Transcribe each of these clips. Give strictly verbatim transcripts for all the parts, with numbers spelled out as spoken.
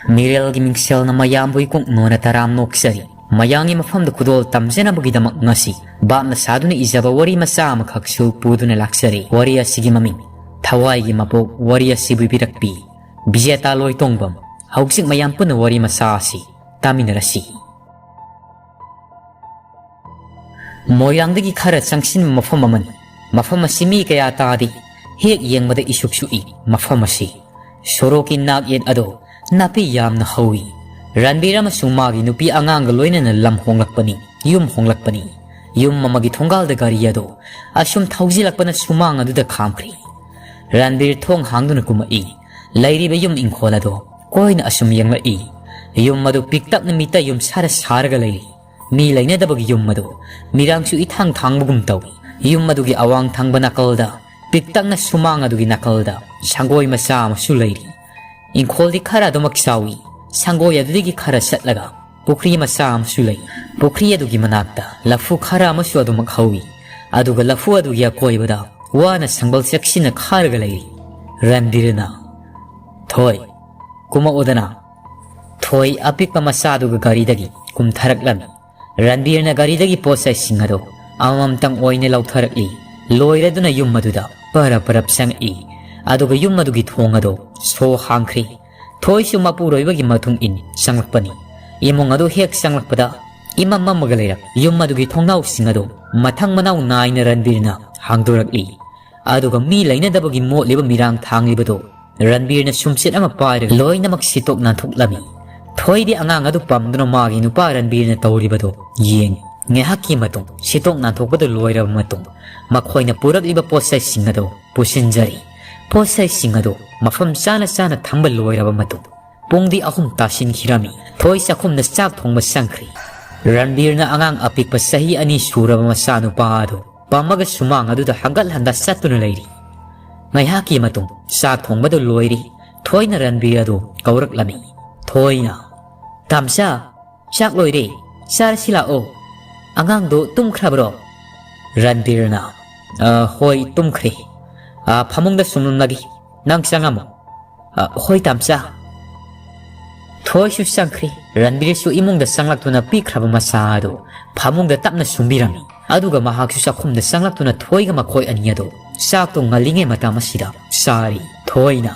ꯃꯤꯔꯦꯜꯒꯤ ꯃꯤꯡꯁꯦꯜꯅ ꯃꯌꯥꯝꯕꯨ ꯏꯀꯣꯛ ꯅꯣꯟꯅ ꯇꯔꯥꯝ ꯅꯣꯛꯆꯔꯤ꯫ ꯃꯌꯥꯝꯒꯤ ꯃꯐꯝꯗ ꯈꯨꯗꯣꯜ ꯇꯝꯖꯅꯕꯒꯤꯗꯃꯛ ꯉꯁꯤ ꯚꯥꯞꯅ ꯁꯥꯗꯨꯅ ꯏꯖꯕ ꯋꯥꯔꯤ ꯃꯆꯥ ꯑꯃꯈꯛꯁꯨ ꯄꯨꯗꯨꯅ ꯂꯥꯛꯆꯔꯤ꯫ ꯋꯥꯔꯤ ꯑꯁꯤꯒꯤ ꯃꯃꯤꯡ ꯊꯋꯥꯏꯒꯤ ꯃꯄꯣꯛ꯫ ꯋꯥꯔꯤ ꯑꯁꯤꯕꯨ ꯏꯕꯤꯔꯛꯄꯤ ꯕꯤꯖꯦꯇꯥ ꯂꯣꯏꯇꯣꯡꯕꯝ꯫ ꯍꯧꯖꯤꯛ ꯃꯌꯥꯝ ꯄꯨꯟꯅ ꯋꯥꯔꯤ ꯃꯆꯥ ꯑꯁꯤ ꯇꯥꯃꯤꯟꯅꯔꯁꯤ꯫ ꯃꯣꯏꯔꯥꯡꯗꯒꯤ ꯈꯔ ꯆꯪꯁꯤꯟꯕ ꯃꯐꯝ ꯑꯃꯅꯤ꯫ ꯃꯐꯝ ꯑꯁꯤ ꯃꯤ ꯀꯌꯥ ꯇꯥꯗꯦ꯫ ꯍꯦꯛ ꯌꯦꯡꯕꯗ ꯏꯁꯨꯛ ꯁꯨꯛꯏ ꯃꯐꯝ ꯑꯁꯤ꯫ ꯁꯣꯔꯣꯛꯀꯤ ꯅꯥꯛ ꯌꯦꯠ ꯑꯗꯣ ꯅꯥꯄꯤ ꯌꯥꯝꯅ ꯍꯧꯏ꯫ ꯔꯟꯕꯤꯔ ꯑꯃꯁꯨꯡ ꯃꯥꯒꯤ ꯅꯨꯄꯤ ꯑꯉꯥꯡꯒ ꯂꯣꯏꯅꯅ ꯂꯝ ꯍꯣꯡꯂꯛꯄꯅꯤ, ꯌꯨꯝ ꯍꯣꯡꯂꯛꯄꯅꯤ꯫ ꯌꯨꯝ ꯑꯃꯒꯤ ꯊꯣꯡꯒꯥꯜꯗ ꯒꯥꯔꯤ ꯑꯗꯣ ꯑꯁꯨꯝ ꯊꯧꯖꯤꯜꯂꯛꯄꯅ ꯁꯨꯃꯥꯡ ꯑꯗꯨꯗ ꯈꯥꯝꯈ꯭ꯔꯦ꯫ ꯔꯟꯕꯤꯔ ꯊꯣꯡ ꯍꯥꯡꯗꯨꯅ ꯀꯨꯝꯃꯛꯏ꯫ ꯂꯩꯔꯤꯕ ꯌꯨꯝ ꯏꯪꯈꯣꯜ ꯑꯗꯣ ꯀꯣꯏꯅ ꯑꯁꯨꯝ ꯌꯦꯡꯂꯛꯏ꯫ ꯌꯨꯝ ꯑꯗꯨ ꯄꯤꯛꯇꯛꯅ ꯃꯤꯇ ꯌꯨꯝ ꯁꯥꯔ ꯁꯥꯔꯒ ꯂꯩꯔꯤ꯫ ꯃꯤ ꯂꯩꯅꯗꯕꯒꯤ ꯌꯨꯝ ꯑꯗꯨ ꯃꯤꯔꯥꯡꯁꯨ ꯏꯊꯥꯡ ꯊꯥꯡꯕꯒꯨꯝ ꯇꯧꯏ꯫ ꯌꯨꯝ ꯑꯗꯨꯒꯤ ꯑꯋꯥꯡ ꯊꯪꯕ ꯅꯥꯀꯜꯗ, ꯄꯤꯛꯇꯛꯅ ꯁꯨꯃꯥꯡ ꯑꯗꯨꯒꯤ ꯅꯥꯀꯜꯗ ꯁꯪꯒꯣꯏ ꯃꯆꯥ ꯑꯃꯁꯨ ꯂꯩꯔꯤ꯫ ꯏꯪꯈꯣꯜꯗꯤ ꯈꯔ ꯑꯗꯨꯃꯛ ꯆꯥꯎꯏ꯫ ꯁꯪꯒꯣꯏ ꯑꯗꯨꯗꯒꯤ ꯈꯔ ꯆꯠꯂꯒ ꯄꯨꯈ꯭ꯔꯤ ꯃꯆꯥ ꯑꯃꯁꯨ ꯂꯩ꯫ ꯄꯨꯈ꯭ꯔꯤ ꯑꯗꯨꯒꯤ ꯃꯅꯥꯛꯇ ꯂꯐꯨ ꯈꯔ ꯑꯃꯁꯨ ꯑꯗꯨꯃꯛ ꯍꯧꯏ꯫ ꯑꯗꯨꯒ ꯂꯐꯨ ꯑꯗꯨꯒꯤ ꯑꯀꯣꯏꯕꯗ ꯋꯥꯅ ꯁꯪꯕꯜ ꯆꯦꯛꯁꯤꯟꯅ ꯈꯥꯔꯒ ꯂꯩꯔꯤ꯫ ꯔꯟꯕꯤꯔꯅ, "ꯊꯣꯏ, ꯀꯨꯝꯃꯛꯎꯗꯅ꯫" ꯊꯣꯏ ꯑꯄꯤꯛꯄ ꯃꯆꯥꯗꯨꯒ ꯒꯥꯔꯤꯗꯒꯤ ꯀꯨꯝꯊꯔꯛꯂꯝꯃꯤ꯫ ꯔꯟꯕꯤꯔꯅ ꯒꯥꯔꯤꯗꯒꯤ ꯄꯣꯠ ꯆꯩꯁꯤꯡ ꯑꯗꯨ ꯑꯃꯃꯝꯇꯪ ꯑꯣꯏꯅ ꯂꯧꯊꯔꯛꯂꯤ꯫ ꯂꯣꯏꯔꯗꯨꯅ ꯌꯨꯝ ꯑꯗꯨꯗ ꯄꯔꯞ ꯄꯔꯞ ꯆꯪꯉꯛꯏ꯫ ꯑꯗꯨꯒ ꯌꯨꯝ ꯑꯗꯨꯒꯤ ꯊꯣꯡ ꯑꯗꯨ ꯁꯣ ꯍꯥꯡꯈ꯭ꯔꯦ꯫ ꯊꯣꯏꯁꯨ ꯃꯄꯨꯔꯣꯏꯕꯒꯤ ꯃꯇꯨꯡ ꯏꯟ ꯆꯪꯂꯛꯄꯅꯤ꯫ ꯏꯃꯨꯡ ꯑꯗꯨ ꯍꯦꯛ ꯆꯪꯂꯛꯄꯗ ꯏꯃꯝ ꯃꯝꯃꯒ ꯂꯩꯔꯝ꯫ ꯌꯨꯝ ꯑꯗꯨꯒꯤ ꯊꯣꯡꯅꯥꯎꯁꯤꯡ ꯑꯗꯨ ꯃꯊꯪ ꯃꯅꯥꯎ ꯅꯥꯏꯅ ꯔꯟꯕꯤꯔꯅ ꯍꯥꯡꯗꯣꯔꯛꯂꯤ꯫ ꯑꯗꯨꯒ ꯃꯤ ꯂꯩꯅꯗꯕꯒꯤ ꯃꯣꯠꯂꯤꯕ ꯃꯤꯔꯥꯡ ꯊꯥꯡꯂꯤꯕꯗꯨ ꯔꯟꯕꯤꯔꯅ ꯁꯨꯝꯆꯦꯠ ꯑꯃ ꯄꯥꯏꯔꯒ ꯂꯣꯏꯅꯃꯛ ꯁꯤꯠꯇꯣꯛ ꯅꯥꯟꯊꯣꯛꯂꯝꯃꯤ꯫ ꯊꯣꯏꯗꯤ ꯑꯉꯥꯡ ꯑꯗꯨ ꯄꯝꯗꯨꯅ ꯃꯥꯒꯤ ꯅꯨꯄꯥ ꯔꯟꯕꯤꯔꯅ ꯇꯧꯔꯤꯕꯗꯨ ꯌꯦꯡ꯫ ꯉꯥꯏꯍꯥꯛꯀꯤ ꯃꯇꯨꯡ ꯁꯤꯠꯇꯣꯛ ꯅꯥꯟꯊꯣꯛꯄꯗꯨ ꯂꯣꯏꯔꯕ ꯃꯇꯨꯡ ꯃꯈꯣꯏꯅ ꯄꯨꯔꯛꯂꯤꯕ ꯄꯣꯠꯆꯩꯁꯤꯡ ꯑꯗꯨ ꯄꯨꯁꯤꯟꯖꯔꯤ꯫ ꯄꯣꯠꯆꯩꯁꯤꯡ ꯑꯗꯨ ꯃꯐꯝ ꯆꯥꯅ ꯆꯥꯅ ꯊꯝꯕ ꯂꯣꯏꯔꯕ ꯃꯇꯨꯡ ꯄꯨꯡꯗꯤ ꯑꯍꯨꯝ ꯇꯥꯁꯤꯟꯈꯤꯔꯝꯃꯤ꯫ ꯊꯣꯏ ꯆꯥꯛꯈꯨꯝꯗ ꯆꯥꯛ ꯊꯣꯡꯕ ꯆꯪꯈ꯭ꯔꯤ꯫ ꯔꯟꯕꯤꯔꯅ ꯑꯉꯥꯡ ꯑꯄꯤꯛꯄ ꯆꯍꯤ ꯑꯅꯤ ꯁꯨꯔꯕ ꯃꯆꯥꯅꯨꯄꯥ ꯑꯗꯨ ꯄꯝꯃꯒ ꯁꯨꯃꯥꯡ ꯑꯗꯨꯗ ꯍꯪꯒꯠ ꯍꯟꯗ ꯆꯠꯇꯨꯅ ꯂꯩꯔꯤ꯫ ꯉꯥꯏꯍꯥꯛꯀꯤ ꯃꯇꯨꯡ ꯆꯥꯛ ꯊꯣꯡꯕꯗꯨ ꯂꯣꯏꯔꯤ꯫ ꯊꯣꯏꯅ ꯔꯟꯕꯤꯔ ꯑꯗꯨ ꯀꯧꯔꯛꯂꯝꯃꯤ꯫ ꯊꯣꯏꯅ, "ꯇꯥꯝꯆꯥ, ꯆꯥꯛ ꯂꯣꯏꯔꯦ, ꯆꯥꯔꯁꯤ ꯂꯥꯛꯑꯣ꯫ ꯑꯉꯥꯡꯗꯣ ꯇꯨꯝꯈ꯭ꯔꯕ꯭ꯔꯣ?" ꯔꯟꯕꯤꯔꯅ, "ꯑ, ꯍꯣꯏ, ꯇꯨꯝꯈ꯭ꯔꯦ꯫ ꯑ, ꯐꯃꯨꯡꯗ ꯁꯨꯝꯂꯝꯂꯒꯦ, ꯅꯪ ꯆꯪꯉꯝꯃꯣ꯫" "ꯑ, ꯍꯣꯏ, ꯇꯥꯝꯆꯥ꯫" ꯊꯣꯏꯁꯨ ꯆꯪꯈ꯭ꯔꯤ꯫ ꯔꯟꯕꯤꯔꯁꯨ ꯏꯃꯨꯡꯗ ꯆꯪꯂꯛꯇꯨꯅ ꯄꯤꯛꯈ꯭ꯔꯕ ꯃꯆꯥ ꯑꯗꯨ ꯐꯃꯨꯡꯗ ꯇꯞꯅ ꯁꯨꯝꯕꯤꯔꯝꯃꯤ꯫ ꯑꯗꯨꯒ ꯃꯍꯥꯛꯁꯨ ꯆꯥꯛꯈꯨꯝꯗ ꯆꯪꯂꯛꯇꯨꯅ ꯊꯣꯏꯒ ꯃꯈꯣꯏ ꯑꯅꯤ ꯑꯗꯨ ꯆꯥꯛꯇꯨ ꯉꯜꯂꯤꯉꯩ ꯃꯇꯝ ꯑꯁꯤꯗ ꯆꯥꯔꯤ꯫ ꯊꯣꯏꯅ,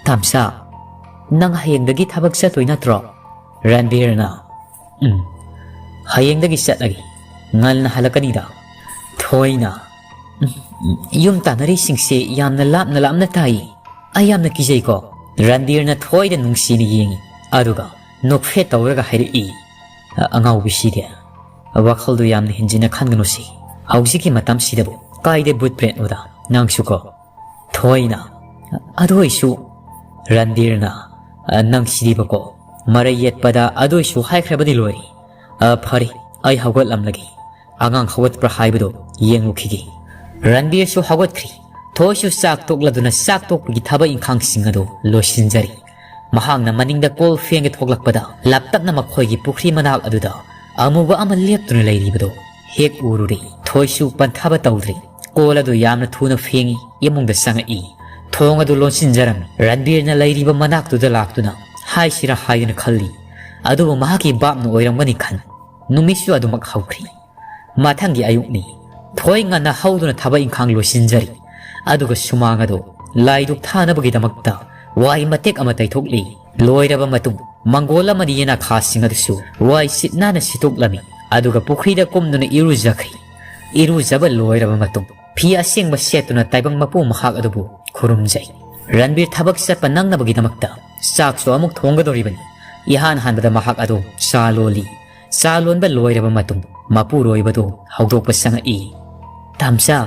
"ꯇꯥꯝꯆꯥ, ꯅꯪ ꯍꯌꯦꯡꯗꯒꯤ ꯊꯕꯛ ꯆꯠꯇꯣꯏ ꯅꯠꯇ꯭ꯔꯣ?" ꯔꯟꯕꯤꯔꯅ, "ꯎꯝ, ꯍꯌꯦꯡꯗꯒꯤ ꯆꯠꯂꯒꯦ꯫ ꯉꯟꯅ ꯍꯜꯂꯛꯀꯅꯤꯗ꯫" ꯊꯣꯏꯅ, "ꯎꯝ, ꯌꯨꯝ ꯇꯥꯟꯅꯔꯤꯁꯤꯡꯁꯦ ꯌꯥꯝꯅ ꯂꯥꯞꯅ ꯂꯥꯞꯅ ꯇꯥꯏ꯫ ꯑꯩ ꯌꯥꯝꯅ ꯀꯤꯖꯩꯀꯣ꯫" ꯔꯟꯕꯤꯔꯅ ꯊꯣꯏꯗ ꯅꯨꯡꯁꯤꯅ ꯌꯦꯡꯉꯤ꯫ ꯑꯗꯨꯒ ꯅꯣꯛꯐꯦꯠ ꯇꯧꯔꯒ ꯍꯥꯏꯔꯛꯏ, "ꯑ-, ꯑꯉꯥꯎꯕꯤꯁꯤꯗꯤ, ꯋꯥꯈꯜꯗꯨ ꯌꯥꯝꯅ ꯍꯦꯟꯖꯤꯟꯅ ꯈꯟꯒꯅꯨꯁꯤ꯫ ꯍꯧꯖꯤꯛꯀꯤ ꯃꯇꯝꯁꯤꯗꯕꯨ ꯀꯥꯏꯗꯩ ꯚꯨꯠ ꯄ꯭ꯔꯦꯠꯅꯣꯗ, ꯅꯪꯁꯨꯀꯣ꯫" ꯊꯣꯏꯅ, "ꯑꯗꯨ ꯑꯣꯏꯁꯨ꯫" ꯔꯟꯕꯤꯔꯅ, "ꯑ, ꯅꯪ ꯁꯤꯗꯤꯕꯀꯣ, ꯃꯔꯩ ꯌꯦꯠꯄꯗ ꯑꯗꯨ ꯑꯣꯏꯁꯨ ꯍꯥꯏꯈ꯭ꯔꯕꯗꯤ ꯂꯣꯏꯔꯦ꯫ ꯑ, ꯐꯔꯦ, ꯑꯩ ꯍꯧꯒꯠꯂꯝꯂꯒꯦ꯫ ꯑꯉꯥꯡ ꯍꯧꯒꯠꯄ꯭ꯔꯥ ꯍꯥꯏꯕꯗꯨ ꯌꯦꯡꯂꯨꯈꯤꯒꯦ꯫" ꯔꯟꯕꯤꯔꯁꯨ ꯍꯧꯒꯠꯈ꯭ꯔꯤ꯫ ꯊꯣꯏꯁꯨ ꯆꯥꯛ ꯇꯣꯛꯂꯗꯨꯅ ꯆꯥꯛ ꯇꯣꯛꯄꯒꯤ ꯊꯕꯛ ꯏꯪꯈꯥꯡꯁꯤꯡ ꯑꯗꯨ ꯂꯣꯏꯁꯤꯟꯖꯔꯤ꯫ ꯃꯍꯥꯛꯅ ꯃꯅꯤꯡꯗ ꯀꯣꯜ ꯐꯦꯡꯒꯦ ꯊꯣꯛꯂꯛꯄꯗ ꯂꯥꯞꯇꯛꯅ ꯃꯈꯣꯏꯒꯤ ꯄꯨꯈ꯭ꯔꯤ ꯃꯅꯥꯛ ꯑꯗꯨꯗ ꯑꯃꯨꯕ ꯑꯃ ꯂꯦꯞꯇꯨꯅ ꯂꯩꯔꯤꯕꯗꯨ ꯍꯦꯛ ꯎꯔꯨꯔꯦ꯫ ꯊꯣꯏꯁꯨ ꯄꯟꯊꯕ ꯇꯧꯗ꯭ꯔꯤ꯫ ꯀꯣꯜ ꯑꯗꯨ ꯌꯥꯝꯅ ꯊꯨꯅ ꯐꯦꯡꯉꯤ, ꯏꯃꯨꯡꯗ ꯆꯪꯉꯛꯏ꯫ ꯊꯣꯡ ꯑꯗꯨ ꯂꯣꯟꯁꯤꯟꯖꯔꯝꯃꯤ꯫ ꯔꯟꯕꯤꯔꯅ ꯂꯩꯔꯤꯕ ꯃꯅꯥꯛꯇꯨꯗ ꯂꯥꯛꯇꯨꯅ ꯍꯥꯏꯁꯤꯔꯥ ꯍꯥꯏꯗꯨꯅ ꯈꯜꯂꯤ꯫ ꯑꯗꯨꯕꯨ ꯃꯍꯥꯛꯀꯤ ꯚꯥꯞꯅ ꯑꯣꯏꯔꯝꯒꯅꯤ ꯈꯟ ꯅꯨꯃꯤꯠꯁꯨ ꯑꯗꯨꯃꯛ ꯍꯧꯈ꯭ꯔꯤ꯫ ꯃꯊꯪꯒꯤ ꯑꯌꯨꯛꯅꯤ꯫ ꯊꯣꯏ ꯉꯟꯅ ꯍꯧꯗꯨꯅ ꯊꯕꯛ ꯏꯪꯈꯥꯡ ꯂꯣꯏꯁꯤꯟꯖꯔꯤ꯫ ꯑꯗꯨꯒ ꯁꯨꯃꯥꯡ ꯑꯗꯨ ꯂꯥꯏꯗꯨꯛ ꯊꯥꯅꯕꯒꯤꯗꯃꯛꯇ ꯋꯥꯏ ꯃꯇꯦꯛ ꯑꯃ ꯇꯩꯊꯣꯛꯂꯤ꯫ ꯂꯣꯏꯔꯕ ꯃꯇꯨꯡ ꯃꯪꯒꯣꯜ ꯑꯃꯗꯤ ꯌꯦꯅꯈꯥꯁꯤꯡ ꯑꯗꯨꯁꯨ ꯋꯥꯏ ꯁꯤꯠ ꯅꯥꯟꯅ ꯁꯤꯠꯇꯣꯛꯂꯝꯃꯤ꯫ ꯑꯗꯨꯒ ꯄꯨꯈ꯭ꯔꯤꯗ ꯀꯨꯝꯗꯨꯅ ꯏꯔꯨꯖꯈ꯭ꯔꯤ꯫ ꯏꯔꯨꯖꯕ ꯂꯣꯏꯔꯕ ꯃꯇꯨꯡ ꯐꯤ ꯑꯁꯦꯡꯕ ꯁꯦꯠꯇꯨꯅ ꯇꯥꯏꯕꯪ ꯃꯄꯨ ꯃꯍꯥꯛ ꯑꯗꯨꯕꯨ ꯈꯨꯔꯨꯝꯖꯩ꯫ ꯔꯟꯕꯤꯔ ꯊꯕꯛ ꯆꯠꯄ ꯅꯪꯅꯕꯒꯤꯗꯃꯛꯇ ꯆꯥꯛꯁꯨ ꯑꯃꯨꯛ ꯊꯣꯡꯒꯗꯧꯔꯤꯕꯅꯤ꯫ ꯏꯍꯥꯟ ꯍꯥꯟꯕꯗ ꯃꯍꯥꯛ ꯑꯗꯨ ꯆꯥ ꯂꯣꯜꯂꯤ꯫ ꯆꯥ ꯂꯣꯟꯕ ꯂꯣꯏꯔꯕ ꯃꯇꯨꯡ ꯃꯄꯨꯔꯣꯏꯕꯗꯨ ꯍꯧꯗꯣꯛꯄ ꯆꯪꯉꯛꯏ꯫ "ꯇꯥꯝꯆꯥ,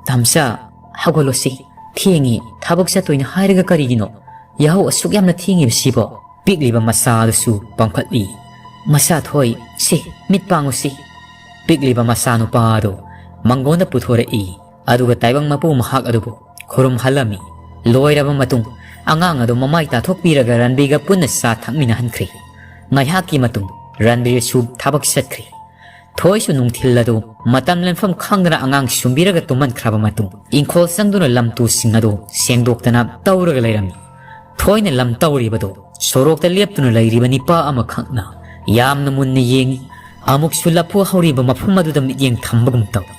ꯇꯥꯝꯆꯥ, ꯍꯧꯒꯠꯂꯣꯁꯤ꯫ ꯊꯦꯡꯉꯤ, ꯊꯕꯛ ꯆꯠꯇꯣꯏꯅꯦ ꯍꯥꯏꯔꯒ ꯀꯔꯤꯒꯤꯅꯣ ꯌꯥꯍꯧ ꯑꯁꯨꯛ ꯌꯥꯝꯅ ꯊꯦꯡꯉꯤꯕꯁꯤꯕꯣ?" ꯄꯤꯛꯂꯤꯕ ꯃꯆꯥ ꯑꯗꯨꯁꯨ ꯄꯥꯡꯈꯠꯂꯤ꯫ "ꯃꯆꯥ ꯊꯣꯏ, ꯁꯤ, ꯃꯤꯠ ꯄꯥꯡꯉꯨꯁꯤ꯫" ꯄꯤꯛꯂꯤꯕ ꯃꯆꯥꯅꯨꯄꯥ ꯑꯗꯨ ꯃꯪꯒꯣꯟꯗ ꯄꯨꯊꯣꯔꯛꯏ꯫ ꯑꯗꯨꯒ ꯇꯥꯏꯕꯪ ꯃꯄꯨ ꯃꯍꯥꯛ ꯑꯗꯨꯕꯨ ꯈꯨꯔꯨꯝꯍꯜꯂꯝꯃꯤ꯫ ꯂꯣꯏꯔꯕ ꯃꯇꯨꯡ ꯑꯉꯥꯡ ꯑꯗꯨ ꯃꯃꯥꯏ ꯇꯥꯊꯣꯛꯄꯤꯔꯒ ꯔꯟꯕꯤꯔꯒ ꯄꯨꯟꯅ ꯆꯥ ꯊꯛꯃꯤꯟꯅꯍꯟꯈ꯭ꯔꯤ꯫ ꯉꯥꯏꯍꯥꯛꯀꯤ ꯃꯇꯨꯡ ꯔꯟꯕꯤꯔꯁꯨ ꯊꯕꯛ ꯆꯠꯈ꯭ꯔꯤ꯫ ꯊꯣꯏꯁꯨ ꯅꯨꯡꯊꯤꯜ ꯑꯗꯨ ꯃꯇꯝ ꯂꯦꯟꯐꯝ ꯈꯪꯗꯅ ꯑꯉꯥꯡ ꯁꯨꯝꯕꯤꯔꯒ ꯇꯨꯝꯍꯟꯈ꯭ꯔꯕ ꯃꯇꯨꯡ ꯏꯪꯈꯣꯜ ꯆꯪꯗꯨꯅ ꯂꯝ ꯇꯨꯁꯤꯡ ꯑꯗꯨ ꯁꯦꯡꯗꯣꯛꯇꯅ ꯇꯧꯔꯒ ꯂꯩꯔꯝꯃꯤ꯫ ꯃꯈꯣꯏꯅ ꯂꯝ ꯇꯧꯔꯤꯕꯗꯨ ꯁꯣꯔꯣꯛꯇ ꯂꯦꯞꯇꯨꯅ ꯂꯩꯔꯤꯕ ꯅꯤꯄꯥ ꯑꯃꯈꯛꯅ ꯌꯥꯝꯅ ꯃꯨꯟꯅ ꯌꯦꯡꯏ꯫ ꯑꯃꯨꯛꯁꯨ ꯂꯐꯨ ꯍꯧꯔꯤꯕ ꯃꯐꯝ ꯑꯗꯨꯗ ꯃꯤꯠꯌꯦꯡ ꯊꯝꯕꯒꯨꯝ ꯇꯧꯏ꯫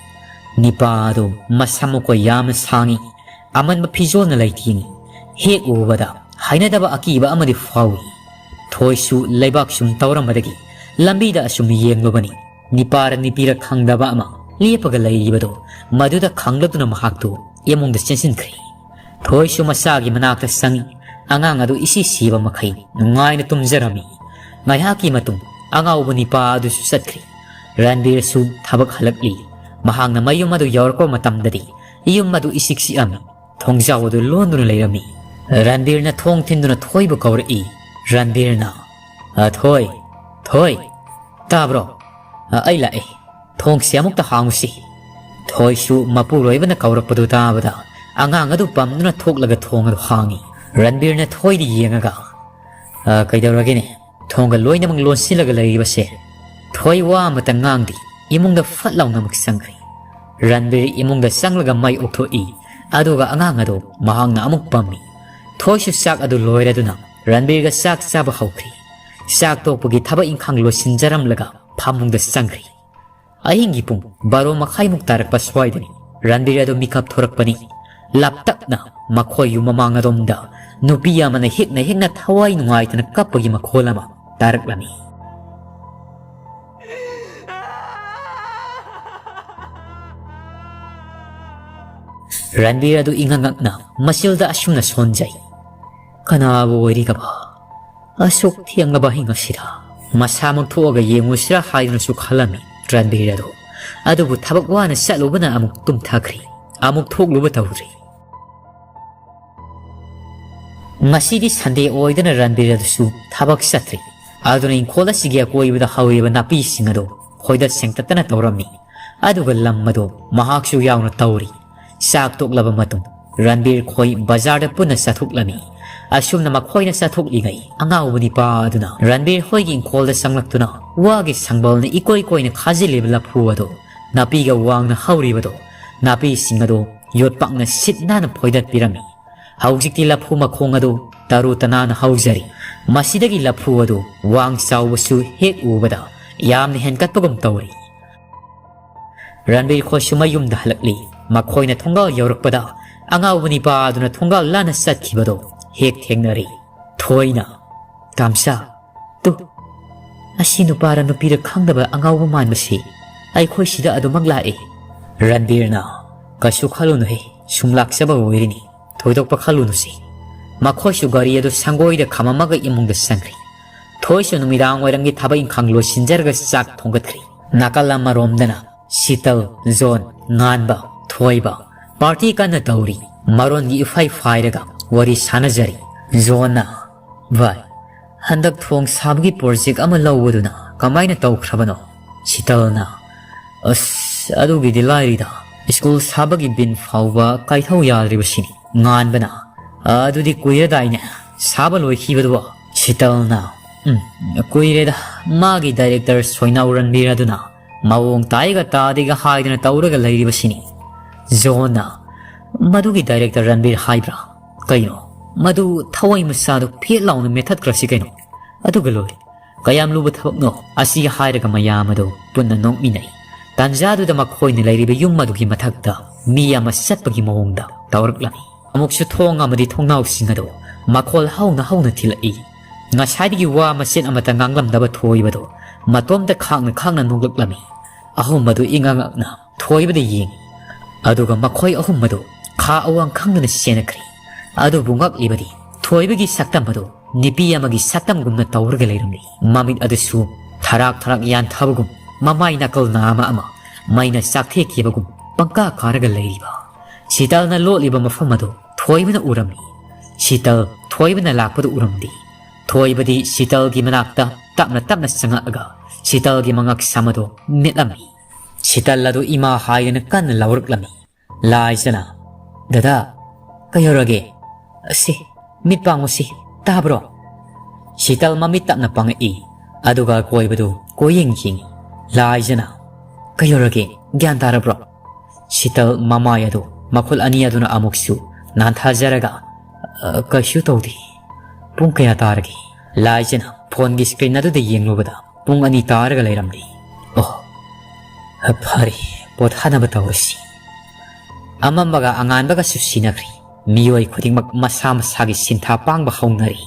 ꯅꯤꯄꯥ ꯑꯗꯨ ꯃꯁꯝ ꯃꯈꯣꯏ ꯌꯥꯝꯅ ꯁꯥꯡꯏ꯫ ꯑꯃꯟꯕ ꯐꯤꯖꯣꯜꯅ ꯂꯩꯇꯦꯡꯏ꯫ ꯍꯦꯛ ꯎꯕꯗ ꯍꯩꯅꯗꯕ ꯑꯀꯤꯕ ꯑꯃꯗꯤ ꯐꯥꯎꯏ꯫ ꯊꯣꯏꯁꯨ ꯂꯩꯕꯥꯛ ꯁꯨꯝ ꯇꯧꯔꯝꯕꯗꯒꯤ ꯂꯝꯕꯤꯗ ꯑꯁꯨꯝ ꯌꯦꯡꯂꯨꯕꯅꯤ꯫ ꯅꯤꯄꯥꯔ ꯅꯤꯄꯤꯔ ꯈꯪꯗꯕ ꯑꯃ ꯂꯦꯞꯄꯒ ꯂꯩꯔꯤꯕꯗꯨ ꯃꯗꯨꯗ ꯈꯪꯂꯗꯨꯅ ꯃꯍꯥꯛꯇꯨ ꯏꯃꯨꯡꯗ ꯆꯦꯟꯁꯤꯟꯈ꯭ꯔꯦ꯫ ꯊꯣꯏꯁꯨ ꯃꯆꯥꯒꯤ ꯃꯅꯥꯛꯇ ꯆꯪꯏ꯫ ꯑꯉꯥꯡ ꯑꯗꯨ ꯏꯁꯤ ꯁꯤꯕ ꯃꯈꯩ ꯅꯨꯡꯉꯥꯏꯅ ꯇꯨꯝꯖꯔꯝꯃꯤ꯫ ꯉꯥꯏꯍꯥꯛꯀꯤ ꯃꯇꯨꯡ ꯑꯉꯥꯎꯕ ꯅꯤꯄꯥ ꯑꯗꯨꯁꯨ ꯆꯠꯈ꯭ꯔꯦ꯫ ꯔꯟꯕꯤꯔꯁꯨ ꯊꯕꯛ ꯍꯜꯂꯛꯂꯤ꯫ ꯃꯍꯥꯛꯅ ꯃꯌꯨꯝ ꯑꯗꯨ ꯌꯧꯔꯛꯄ ꯃꯇꯝꯗꯗꯤ ꯌꯨꯝ ꯑꯗꯨ ꯏꯆꯤꯛ ꯆꯤꯛꯑꯝꯃꯤ꯫ ꯊꯣꯡꯖꯥꯎ ꯑꯗꯨ ꯂꯣꯟꯗꯨꯅ ꯂꯩꯔꯝꯃꯤ꯫ ꯔꯟꯕꯤꯔꯅ ꯊꯣꯡ ꯊꯤꯟꯗꯨꯅ ꯊꯣꯏꯕꯨ ꯀꯧꯔꯛꯏ꯫ ꯔꯟꯕꯤꯔꯅ, "ꯑ, ꯊꯣꯏ, ꯊꯣꯏ, ꯇꯥꯕ꯭ꯔꯣ? ꯑ, ꯑꯩ ꯂꯥꯛꯑꯦ꯫ ꯊꯣꯡꯁꯦ ꯑꯃꯨꯛꯇ ꯍꯥꯡꯉꯨꯁꯤ꯫" ꯊꯣꯏꯁꯨ ꯃꯄꯨꯔꯣꯏꯕꯅ ꯀꯧꯔꯛꯄꯗꯨ ꯇꯥꯕꯗ ꯑꯉꯥꯡ ꯑꯗꯨ ꯄꯝꯗꯨꯅ ꯊꯣꯛꯂꯒ ꯊꯣꯡ ꯑꯗꯨ ꯍꯥꯡꯉꯤ꯫ ꯔꯟꯕꯤꯔꯅ ꯊꯣꯏꯗ ꯌꯦꯡꯉꯒ, "ꯑ, ꯀꯩꯗꯧꯔꯒꯦꯅꯦ? ꯊꯣꯡꯒ ꯂꯣꯏꯅꯃꯛ ꯂꯣꯟꯁꯤꯜꯂꯒ ꯂꯩꯔꯤꯕꯁꯦ?" ꯊꯣꯏ ꯋꯥ ꯑꯃꯇ ꯉꯥꯡꯗꯦ꯫ ꯏꯃꯨꯡꯗ ꯐꯠ ꯂꯥꯎꯅ ꯑꯃꯨꯛ ꯆꯪꯈ꯭ꯔꯦ꯫ ꯔꯟꯕꯤꯔ ꯏꯃꯨꯡꯗ ꯆꯪꯂꯒ ꯃꯩ ꯑꯣꯛꯊꯣꯛꯏ꯫ ꯑꯗꯨꯒ ꯑꯉꯥꯡ ꯑꯗꯨ ꯃꯍꯥꯛꯅ ꯑꯃꯨꯛ ꯄꯝꯃꯤ꯫ ꯊꯣꯏꯁꯨ ꯆꯥꯛ ꯑꯗꯨ ꯂꯣꯏꯔꯗꯨꯅ ꯔꯟꯕꯤꯔꯒ ꯆꯥꯛ ꯆꯥꯕ ꯍꯧꯈ꯭ꯔꯦ꯫ ꯆꯥꯛ ꯇꯣꯛꯄꯒꯤ ꯊꯕꯛ ꯏꯪꯈꯥꯡ ꯂꯣꯏꯁꯤꯟꯖꯔꯝꯂꯒ ꯐꯃꯨꯡꯗ ꯆꯪꯈ꯭ꯔꯦ꯫ ꯑꯍꯤꯡꯒꯤ ꯄꯨꯡ ꯕꯥꯔꯣ ꯃꯈꯥꯏꯃꯨꯛ ꯇꯥꯔꯛꯄ ꯁ꯭ꯋꯥꯏꯗꯅꯤ ꯔꯟꯕꯤꯔ ꯑꯗꯨ ꯃꯤꯀꯞ ꯊꯣꯔꯛꯄꯅꯤ꯫ ꯂꯥꯞꯇꯛꯅ ꯃꯈꯣꯏ ꯌꯨꯝ ꯃꯃꯥꯡ ꯑꯗꯣꯝꯗ ꯅꯨꯄꯤ ꯑꯃꯅ ꯍꯦꯛꯅ ꯍꯦꯛꯅ ꯊꯋꯥꯏ ꯅꯨꯡꯉꯥꯏꯇꯅ ꯀꯞꯄꯒꯤ ꯃꯈꯣꯜ ꯑꯃ ꯇꯥꯔꯛꯂꯝꯃꯤ꯫ ꯔꯟꯕꯤꯔ ꯑꯗꯨ ꯏꯉꯛ ꯉꯛꯅ ꯃꯆꯤꯜꯗ ꯑꯁꯨꯝꯅ ꯁꯣꯟꯖꯩ, "ꯀꯅꯥꯕꯨ ꯑꯣꯏꯔꯤꯒꯕ? ꯑꯁꯨꯛ ꯊꯦꯡꯂꯕ ꯑꯍꯤꯡ ꯑꯁꯤꯗ?" ꯃꯁꯥꯃꯛ ꯊꯣꯛꯑꯒ ꯌꯦꯡꯉꯨꯁꯤꯔꯥ ꯍꯥꯏꯗꯨꯅꯁꯨ ꯈꯜꯂꯝꯃꯤ ꯔꯟꯕꯤꯔ ꯑꯗꯨ꯫ ꯑꯗꯨꯕꯨ ꯊꯕꯛ ꯋꯥꯅ ꯆꯠꯂꯨꯕꯅ ꯑꯃꯨꯛ ꯇꯨꯝꯊꯈ꯭ꯔꯦ꯫ ꯑꯃꯨꯛ ꯊꯣꯛꯂꯨꯕ ꯇꯧꯗ꯭ꯔꯤ꯫ ꯉꯁꯤꯗꯤ ꯁꯟꯗꯦ ꯑꯣꯏꯗꯨꯅ ꯔꯟꯕꯤꯔ ꯑꯗꯨꯁꯨ ꯊꯕꯛ ꯆꯠꯇ꯭ꯔꯤ꯫ ꯑꯗꯨꯅ ꯏꯪꯈꯣꯜ ꯑꯁꯤꯒꯤ ꯑꯀꯣꯏꯕꯗ ꯍꯧꯔꯤꯕ ꯅꯥꯄꯤꯁꯤꯡ ꯑꯗꯨ ꯐꯣꯏꯗꯠ ꯁꯦꯡꯇꯠꯇꯅ ꯇꯧꯔꯝꯃꯤ꯫ ꯑꯗꯨꯒ ꯂꯝ ꯑꯗꯨ ꯃꯍꯥꯛꯁꯨ ꯌꯥꯎꯅ ꯇꯧꯔꯤ꯫ ꯆꯥꯛ ꯇꯣꯛꯂꯕ ꯃꯇꯨꯡ ꯔꯟꯕꯤꯔ ꯈꯣꯏ ꯕꯖꯥꯔꯗ ꯄꯨꯟꯅ ꯆꯠꯊꯣꯛꯂꯝꯃꯤ꯫ ꯑꯁꯨꯝꯅ ꯃꯈꯣꯏꯅ ꯆꯠꯊꯣꯛꯂꯤꯉꯩ ꯑꯉꯥꯎꯕ ꯅꯤꯄꯥ ꯑꯗꯨꯅ ꯔꯟꯕꯤꯔ ꯍꯣꯏꯒꯤ ꯏꯪꯈꯣꯜꯗ ꯆꯪꯂꯛꯇꯨꯅ ꯋꯥꯒꯤ ꯁꯪꯕꯜꯅ ꯏꯀꯣꯏ ꯀꯣꯏꯅ ꯈꯥꯖꯤꯜꯂꯤꯕ ꯂꯐꯨ ꯑꯗꯨ, ꯅꯥꯄꯤꯒ ꯋꯥꯡꯅ ꯍꯧꯔꯤꯕꯗꯨ, ꯅꯥꯄꯤꯁꯤꯡ ꯑꯗꯨ ꯌꯣꯠꯄꯥꯛꯅ ꯁꯤꯠ ꯅꯥꯟꯅ ꯐꯣꯏꯗꯠꯄꯤꯔꯝꯃꯤ꯫ ꯍꯧꯖꯤꯛꯇꯤ ꯂꯐꯨ ꯃꯈꯣꯡ ꯑꯗꯨ ꯇꯔꯨ ꯇꯅꯥꯟꯅ ꯍꯧꯖꯔꯤ꯫ ꯃꯁꯤꯗꯒꯤ ꯂꯐꯨ ꯑꯗꯨ ꯋꯥꯡ ꯆꯥꯎꯕꯁꯨ ꯍꯦꯛ ꯎꯕꯗ ꯌꯥꯝꯅ ꯍꯦꯟꯒꯠꯄꯒꯨꯝ ꯇꯧꯔꯤ꯫ ꯔꯟꯕꯤꯔ ꯈꯣꯏꯁꯨ ꯃꯌꯨꯝꯗ ꯍꯜꯂꯛꯂꯤ꯫ ꯃꯈꯣꯏꯅ ꯊꯣꯡꯒꯥꯜ ꯌꯧꯔꯛꯄꯗ ꯑꯉꯥꯎꯕ ꯅꯤꯄꯥ ꯑꯗꯨꯅ ꯊꯣꯡꯒꯥꯜ ꯂꯥꯟꯅ ꯆꯠꯈꯤꯕꯗꯣ ꯍꯦꯛ ꯊꯦꯡꯅꯔꯤ꯫ ꯊꯣꯏꯅ, "ꯇꯥꯝꯆꯥ, ꯇꯨ, ꯑꯁꯤ ꯅꯨꯄꯥꯔ ꯅꯨꯄꯤꯔ ꯈꯪꯗꯕ ꯑꯉꯥꯎꯕ ꯃꯥꯟꯕꯁꯤ ꯑꯩꯈꯣꯏ ꯁꯤꯗ ꯑꯗꯨꯃꯛ ꯂꯥꯛꯏ꯫" ꯔꯟꯕꯤꯔꯅ, "ꯀꯩꯁꯨ ꯈꯜꯂꯨꯅꯨꯍꯦ, ꯁꯨꯝ ꯂꯥꯛꯆꯕ ꯑꯣꯏꯔꯤꯅꯤ, ꯊꯣꯏꯗꯣꯛꯄ ꯈꯜꯂꯨꯅꯨꯁꯦ꯫" ꯃꯈꯣꯏꯁꯨ ꯒꯥꯔꯤ ꯑꯗꯨ ꯁꯪꯒꯣꯏꯗ ꯈꯥꯝꯃꯝꯃꯒ ꯏꯃꯨꯡꯗ ꯆꯪꯈ꯭ꯔꯤ꯫ ꯊꯣꯏꯁꯨ ꯅꯨꯃꯤꯗꯥꯡ ꯋꯥꯏꯔꯝꯒꯤ ꯊꯕꯛ ꯏꯪꯈꯥꯡ ꯂꯣꯏꯁꯤꯟꯖꯔꯒ ꯆꯥꯛ ꯊꯣꯡꯒꯠꯈ꯭ꯔꯤ꯫ ꯅꯥꯀꯜ ꯑꯃꯔꯣꯝꯗꯅ ꯁꯤꯇꯜ, ꯖꯣꯟ, ꯉꯥꯟꯕ, ꯊꯣꯏꯕ ꯄꯥꯔꯇꯤ ꯀꯟꯅ ꯇꯧꯔꯤ꯫ ꯃꯔꯣꯟꯒꯤ ꯏꯐꯥꯏ ꯐꯥꯏꯔꯒ ꯋꯥꯔꯤ ꯁꯥꯟꯅꯖꯔꯤ꯫ ꯖꯣꯟꯅ, "ꯚꯥꯏ, ꯍꯟꯗꯛ ꯊꯣꯡ ꯁꯥꯕꯒꯤ ꯄ꯭ꯔꯣꯖꯦꯛ ꯑꯃ ꯂꯧꯕꯗꯨꯅ ꯀꯃꯥꯏꯅ ꯇꯧꯈ꯭ꯔꯕꯅꯣ?" ꯁꯤꯇꯜꯅ, "ꯑꯁ, ꯑꯗꯨꯒꯤꯗꯤ ꯂꯥꯏꯔꯤꯗ, ꯁ꯭ꯀꯨꯜ ꯁꯥꯕꯒꯤ ꯕꯤꯟ ꯐꯥꯎꯕ ꯀꯥꯏꯊꯧ ꯌꯥꯗ꯭ꯔꯤꯕꯁꯤꯅꯤ꯫" ꯉꯥꯟꯕꯅ, "ꯑꯗꯨꯗꯤ ꯀꯨꯏꯔꯗꯥꯏꯅꯦ ꯁꯥꯕ ꯂꯣꯏꯈꯤꯕꯗꯨꯕꯣ?" ꯁꯤꯇꯜꯅ, "ꯎꯝ, ꯀꯨꯏꯔꯦꯗ, ꯃꯥꯒꯤ ꯗꯥꯏꯔꯦꯛꯇꯔ ꯁꯣꯏꯅꯥꯎ ꯔꯟꯕꯤꯔ ꯑꯗꯨꯅ ꯃꯑꯣꯡ ꯇꯥꯏꯒ ꯇꯥꯗꯦꯒ ꯍꯥꯏꯗꯅ ꯇꯧꯔꯒ ꯂꯩꯔꯤꯕꯁꯤꯅꯤ꯫" ꯖꯣꯟꯅ, "ꯃꯗꯨꯒꯤ ꯗꯥꯏꯔꯦꯛꯇꯔ ꯔꯟꯕꯤꯔ ꯍꯥꯏꯕ꯭ꯔꯥ? ꯀꯩꯅꯣ, ꯃꯗꯨ ꯊꯋꯥꯏ ꯃꯆꯥꯗꯨ ꯐꯦꯠ ꯂꯥꯎꯅ ꯃꯦꯠꯊꯠꯈ꯭ꯔꯁꯤ ꯀꯩꯅꯣ, ꯑꯗꯨꯒ ꯂꯣꯏꯔꯦ꯫ ꯀꯌꯥꯝ ꯂꯨꯕ ꯊꯕꯛꯅꯣ?" ꯑꯁꯤ ꯍꯥꯏꯔꯒ ꯃꯌꯥꯝ ꯑꯗꯨ ꯄꯨꯟꯅ ꯅꯣꯛꯃꯤꯟꯅꯩ꯫ ꯇꯥꯟꯖꯥꯗꯨꯗ ꯃꯈꯣꯏꯅ ꯂꯩꯔꯤꯕ ꯌꯨꯝ ꯑꯗꯨꯒꯤ ꯃꯊꯛꯇ ꯃꯤ ꯑꯃ ꯆꯠꯄꯒꯤ ꯃꯑꯣꯡꯗ ꯇꯧꯔꯛꯂꯝꯃꯤ꯫ ꯑꯃꯨꯛꯁꯨ ꯊꯣꯡ ꯑꯃꯗꯤ ꯊꯣꯡꯅꯥꯎꯁꯤꯡ ꯑꯗꯨ ꯃꯈꯣꯜ ꯍꯧꯅ ꯍꯧꯅ ꯊꯤꯜꯂꯛꯏ꯫ ꯉꯁꯥꯏꯗꯒꯤ ꯋꯥ ꯃꯆꯦꯠ ꯑꯃꯠꯇ ꯉꯥꯡꯂꯝꯗꯕ ꯊꯣꯏꯕꯗꯨ ꯃꯇꯣꯝꯇ ꯈꯥꯡꯅ ꯈꯥꯡꯅ ꯅꯣꯛꯂꯛꯂꯝꯃꯤ꯫ ꯑꯍꯨꯝ ꯑꯗꯨ ꯏꯉꯛ ꯉꯛꯅ ꯊꯣꯏꯕꯗ ꯌꯦꯡꯉꯤ꯫ ꯑꯗꯨꯒ ꯃꯈꯣꯏ ꯑꯍꯨꯝ ꯑꯗꯨ ꯈꯥ ꯑꯋꯥꯡ ꯈꯪꯗꯅ ꯆꯦꯟꯅꯈ꯭ꯔꯤ꯫ ꯑꯗꯨꯕꯨ ꯉꯛꯂꯤꯕꯗꯤ ꯊꯣꯏꯕꯒꯤ ꯁꯛꯇꯝ ꯑꯗꯨ ꯅꯨꯄꯤ ꯑꯃꯒꯤ ꯁꯛꯇꯝꯒꯨꯝꯅ ꯇꯧꯔꯒ ꯂꯩꯔꯝꯂꯤ꯫ ꯃꯃꯤꯠ ꯑꯗꯨꯁꯨ ꯊꯔꯥꯛ ꯊꯔꯥꯛ ꯌꯥꯟꯊꯕꯒꯨꯝ, ꯃꯃꯥꯏ ꯅꯥꯀꯜ ꯅꯥꯝꯃ ꯑꯃ ꯃꯩꯅ ꯆꯥꯛꯊꯦꯛꯈꯤꯕꯒꯨꯝ ꯄꯪꯀꯥ ꯀꯥꯔꯒ ꯂꯩꯔꯤꯕ꯫ ꯁꯤꯇꯜꯅ ꯂꯣꯠꯂꯤꯕ ꯃꯐꯝ ꯑꯗꯨ ꯊꯣꯏꯕꯅ ꯎꯔꯝꯃꯤ꯫ ꯁꯤꯇꯜ ꯊꯣꯏꯕꯅ ꯂꯥꯛꯄꯗꯨ ꯎꯔꯝꯗꯦ꯫ ꯊꯣꯏꯕꯗꯤ ꯁꯤꯇꯜꯒꯤ ꯃꯅꯥꯛꯇ ꯇꯞꯅ ꯇꯞꯅ ꯆꯪꯉꯛꯑꯒ ꯁꯤꯇꯜꯒꯤ ꯃꯉꯛ ꯁꯝ ꯑꯗꯨ ꯃꯦꯠꯂꯝꯃꯤ꯫ ꯁꯤꯇꯜ ꯑꯗꯨ ꯏꯃꯥ ꯍꯥꯏꯗꯅ ꯀꯟꯅ ꯂꯥꯎꯔꯛꯂꯝꯃꯤ꯫ ꯂꯥꯏꯖꯅ, "ꯗꯗꯥ, ꯀꯩꯗꯧꯔꯒꯦ? ꯑꯁꯤ, ꯃꯤꯠ ꯄꯥꯡꯉꯨꯁꯤ, ꯇꯥꯕ꯭ꯔꯣ?" ꯁꯤꯇꯜ ꯃꯃꯤꯠ ꯇꯞꯅ ꯄꯥꯡꯉꯛꯏ, ꯑꯗꯨꯒ ꯑꯀꯣꯏꯕꯗꯨ ꯀꯣꯏꯌꯦꯡ ꯌꯦꯡꯉꯤ꯫ ꯂꯥꯏꯖꯅ, "ꯀꯩꯗꯧꯔꯒꯦ? ꯒ꯭ꯌꯥꯟ ꯇꯥꯔꯕ꯭ꯔꯣ?" ꯁꯤꯇꯜ ꯃꯃꯥꯏ ꯑꯗꯨ ꯃꯈꯨꯠ ꯑꯅꯤ ꯑꯗꯨꯅ ꯑꯃꯨꯛꯁꯨ ꯅꯥꯟꯊꯖꯔꯒ "ꯑ, ꯀꯩꯁꯨ ꯇꯧꯗꯦ꯫ ꯄꯨꯡ ꯀꯌꯥ ꯇꯥꯔꯒꯦ?" ꯂꯥꯏꯖꯅ ꯐꯣꯟꯒꯤ ꯁ꯭ꯀ꯭ꯔꯤꯟ ꯑꯗꯨꯗ ꯌꯦꯡꯂꯨꯕꯗ ꯄꯨꯡ ꯑꯅꯤ ꯇꯥꯔꯒ ꯂꯩꯔꯝꯂꯦ꯫ "ꯑꯣ, ꯐꯔꯦ, ꯄꯣꯊꯥꯅꯕ ꯇꯧꯔꯁꯤ꯫" ꯑꯃꯝꯕꯒ ꯑꯉꯥꯟꯕꯒꯁꯨ ꯁꯤꯟꯅꯈ꯭ꯔꯦ꯫ ꯃꯤꯑꯣꯏ ꯈꯨꯗꯤꯡꯃꯛ ꯃꯁꯥ ꯃꯁꯥꯒꯤ ꯁꯤꯟꯊꯥ ꯄꯥꯡꯕ ꯍꯧꯅꯔꯦ꯫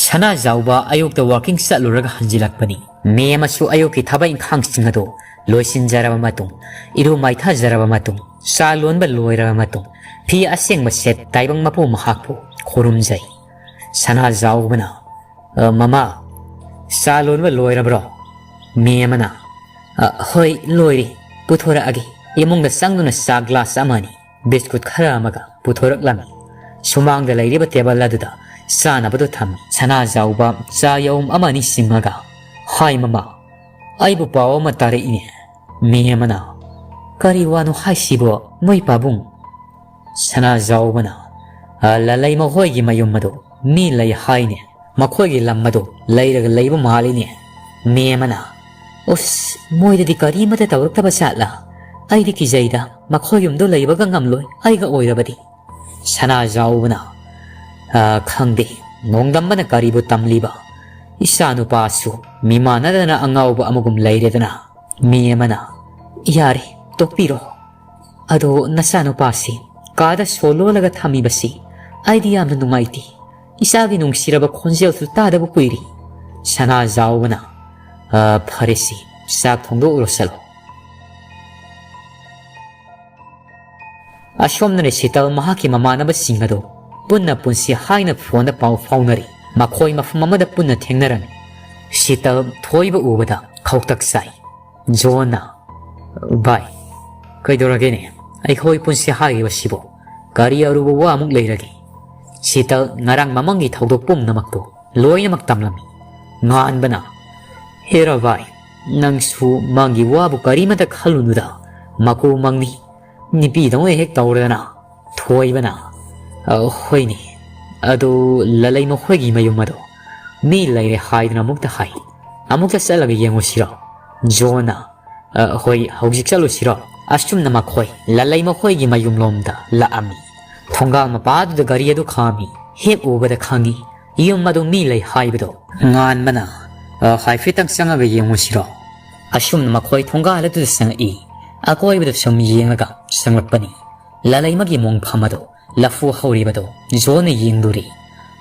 ꯁꯅꯥꯖꯥꯎꯕ ꯑꯌꯨꯛꯇ ꯋꯥꯀꯤꯡ ꯆꯠꯂꯨꯔꯒ ꯍꯟꯖꯤꯜꯂꯛꯄꯅꯤ꯫ ꯃꯦꯝ ꯑꯃꯁꯨ ꯑꯌꯨꯛꯀꯤ ꯊꯕꯛ ꯏꯪꯈꯥꯡꯁꯤꯡ ꯑꯗꯨ ꯂꯣꯏꯁꯤꯟꯖꯔꯕ ꯃꯇꯨꯡ, ꯏꯔꯨ ꯃꯥꯏꯊꯖꯔꯕ ꯃꯇꯨꯡ, ꯆꯥ ꯂꯣꯟꯕ ꯂꯣꯏꯔꯕ ꯃꯇꯨꯡ, ꯐꯤ ꯑꯁꯦꯡꯕ ꯁꯦꯠ ꯇꯥꯏꯕꯪ ꯃꯄꯨ ꯃꯍꯥꯛꯄꯨ ꯈꯨꯔꯨꯝꯖꯩ꯫ ꯁꯅꯥꯖꯥꯎꯕꯅ, "ꯑ, ꯃꯃꯥ, ꯆꯥ ꯂꯣꯟꯕ ꯂꯣꯏꯔꯕ꯭ꯔꯣ?" ꯃꯦꯝ ꯑꯃꯅ, "ꯑ, ꯍꯣꯏ, ꯂꯣꯏꯔꯦ꯫ ꯄꯨꯊꯣꯔꯛꯑꯒꯦ꯫" ꯏꯃꯨꯡꯗ ꯆꯪꯗꯨꯅ ꯆꯥ ꯒ꯭ꯂꯥꯁ ꯑꯃ ꯑꯅꯤ, ꯕꯤꯁꯀꯨꯠ ꯈꯔ ꯑꯃꯒ ꯄꯨꯊꯣꯔꯛꯂꯝꯃꯤ꯫ ꯁꯨꯃꯥꯡꯗ ꯂꯩꯔꯤꯕ ꯇꯦꯕꯜ ꯑꯗꯨꯗ ꯆꯥꯅꯕꯗꯨ ꯊꯝꯃꯤ꯫ ꯁꯅꯥꯖꯥꯎꯕ ꯆꯥ ꯌꯥꯎꯝ ꯑꯃ ꯑꯅꯤ ꯆꯤꯡꯉꯒ, "ꯍꯥꯏ ꯃꯃꯥ, ꯑꯩꯕꯨ ꯄꯥꯎ ꯑꯃ ꯇꯥꯔꯛꯏꯅꯦ꯫" ꯃꯦꯝ ꯑꯃꯅ, "ꯀꯔꯤ ꯋꯥꯅꯣ ꯍꯥꯏꯁꯤꯕꯣ, ꯃꯣꯏ ꯄꯥꯕꯨꯡ?" ꯁꯅꯥꯖꯥꯎꯕꯅ, "ꯑ, ꯂꯂꯩ ꯃꯈꯣꯏꯒꯤ ꯃꯌꯨꯝ ꯑꯗꯨ ꯃꯤ ꯂꯩ ꯍꯥꯏꯅꯦ꯫ ꯃꯈꯣꯏꯒꯤ ꯂꯝ ꯑꯗꯨ ꯂꯩꯔꯒ ꯂꯩꯕ ꯃꯥꯜꯂꯤꯅꯦ꯫" ꯃꯦꯝ ꯑꯃꯅ, "ꯎꯁ, ꯃꯣꯏꯗꯗꯤ ꯀꯔꯤꯃꯠꯇ ꯇꯧꯔꯛꯇꯕ ꯖꯥꯠꯂꯥ? ꯑꯩꯗꯤ ꯀꯤꯖꯩꯗ, ꯃꯈꯣꯏ ꯌꯨꯝꯗꯣ ꯂꯩꯕꯒ ꯉꯝꯂꯣꯏ, ꯑꯩꯒ ꯑꯣꯏꯔꯕꯗꯤ꯫" ꯁꯅꯥꯖꯥꯎꯕꯅ, "ꯑ, ꯈꯪꯗꯦ, ꯅꯣꯡꯗꯝꯕꯅ ꯀꯔꯤꯕꯨ ꯇꯝꯂꯤꯕ? ꯏꯆꯥꯅꯨꯄꯥꯁꯨ ꯃꯤꯃꯥꯟꯅꯗꯅ ꯑꯉꯥꯎꯕ ꯑꯃꯒꯨꯝ ꯂꯩꯔꯦꯗꯅ꯫" ꯃꯦꯝ ꯑꯃꯅ, "ꯌꯥꯔꯦ, ꯇꯣꯛꯄꯤꯔꯣ꯫ ꯑꯗꯣ ꯅꯆꯥꯅꯨꯄꯥꯁꯤ ꯀꯥꯗ ꯁꯣ ꯂꯣꯜꯂꯒ ꯊꯝꯃꯤꯕꯁꯤ ꯑꯩꯗꯤ ꯌꯥꯝꯅ ꯅꯨꯡꯉꯥꯏꯇꯦ꯫ ꯏꯆꯥꯒꯤ ꯅꯨꯡꯁꯤꯔꯕ ꯈꯣꯟꯖꯦꯜꯁꯨ ꯇꯥꯗꯕ ꯀꯨꯏꯔꯦ꯫" ꯁꯅꯥꯖꯥꯎꯕꯅ, "ꯑ, ꯐꯔꯦꯁꯤ, ꯆꯥꯛ ꯊꯣꯡꯗꯣꯛꯎꯔꯣ ꯆꯠꯂꯣ꯫" ꯑꯁꯣꯝꯗꯅ ꯁꯤꯇꯜ ꯃꯍꯥꯛꯀꯤ ꯃꯃꯥꯟꯅꯕꯁꯤꯡ ꯑꯗꯨ ꯄꯨꯟꯅ ꯄꯨꯟꯁꯤ ꯍꯥꯏꯅ ꯐꯣꯟꯗ ꯄꯥꯎ ꯐꯥꯎꯅꯔꯤ꯫ ꯃꯈꯣꯏ ꯃꯐꯝ ꯑꯃꯗ ꯄꯨꯟꯅ ꯊꯦꯡꯅꯔꯝꯃꯤ꯫ ꯁꯤꯇꯜ ꯊꯣꯏꯕ ꯎꯕꯗ ꯈꯧꯇꯛ ꯆꯥꯏ꯫ ꯖꯣꯟꯅ, "ꯚꯥꯏ, ꯀꯩꯗꯧꯔꯒꯦꯅꯦ? ꯑꯩꯈꯣꯏ ꯄꯨꯟꯁꯤ ꯍꯥꯏꯔꯤꯕꯁꯤꯕꯨ ꯀꯔꯤ ꯑꯔꯨꯕ ꯋꯥ ꯑꯃꯨꯛ ꯂꯩꯔꯒꯦ?" ꯁꯤꯇꯜ ꯉꯔꯥꯡ ꯃꯃꯥꯡꯒꯤ ꯊꯧꯗꯣꯛ ꯄꯨꯝꯅꯃꯛꯇꯨ ꯂꯣꯏꯅꯃꯛ ꯇꯝꯂꯝꯃꯤ꯫ ꯉꯥꯟꯕꯅ, "ꯍꯦꯔꯥ ꯚꯥꯏ, ꯅꯪꯁꯨ ꯃꯥꯒꯤ ꯋꯥꯕꯨ ꯀꯔꯤꯃꯇ ꯈꯜꯂꯨꯅꯨꯗ, ꯃꯀꯨ ꯃꯪꯅꯤ, ꯅꯨꯄꯤꯗꯧꯅ ꯍꯦꯛ ꯇꯧꯔꯗꯅ꯫" ꯊꯣꯏꯕꯅ, "ꯑ, ꯍꯣꯏꯅꯦ, ꯑꯗꯨ ꯂꯂꯩ ꯃꯈꯣꯏꯒꯤ ꯃꯌꯨꯝ ꯑꯗꯣ ꯃꯤ ꯂꯩꯔꯦ ꯍꯥꯏꯗꯅ ꯑꯃꯨꯛꯇ ꯍꯥꯏ, ꯑꯃꯨꯛꯇ ꯆꯠꯂꯒ ꯌꯦꯡꯉꯨꯁꯤꯔꯣ?" ꯖꯣꯟꯅ, "ꯑ, ꯍꯣꯏ, ꯍꯧꯖꯤꯛ ꯆꯠꯂꯨꯁꯤꯔꯣ?" ꯑꯁꯨꯝꯅ ꯃꯈꯣꯏ ꯂꯂꯩ ꯃꯈꯣꯏꯒꯤ ꯃꯌꯨꯝꯂꯣꯝꯗ ꯂꯥꯛꯑꯝꯃꯤ꯫ ꯊꯣꯡꯒꯥꯜ ꯃꯄꯥꯗꯨꯗ ꯒꯥꯔꯤ ꯑꯗꯨ ꯈꯥꯝꯃꯤ꯫ ꯍꯦꯛ ꯎꯕꯗ ꯈꯪꯉꯤ, ꯌꯨꯝ ꯑꯗꯨ ꯃꯤ ꯂꯩ ꯍꯥꯏꯕꯗꯣ꯫ ꯉꯥꯟꯕꯅ, "ꯑ, ꯍꯥꯏꯐꯦꯠꯇꯪ ꯆꯪꯉꯒ ꯌꯦꯡꯉꯨꯁꯤꯔꯣ?" ꯑꯁꯨꯝꯅ ꯃꯈꯣꯏ ꯊꯣꯡꯒꯥꯜ ꯑꯗꯨꯗ ꯆꯪꯉꯛꯏ꯫ ꯑꯀꯣꯏꯕꯗ ꯁꯨꯝ ꯌꯦꯡꯂꯒ ꯆꯪꯂꯛꯄꯅꯤ꯫ ꯂꯂꯩꯃꯒꯤ ꯃꯣꯡꯐꯝ ꯑꯗꯣ, ꯂꯐꯨ ꯍꯧꯔꯤꯕꯗꯣ ꯖꯣꯟꯅ ꯌꯦꯡꯂꯨꯔꯤ꯫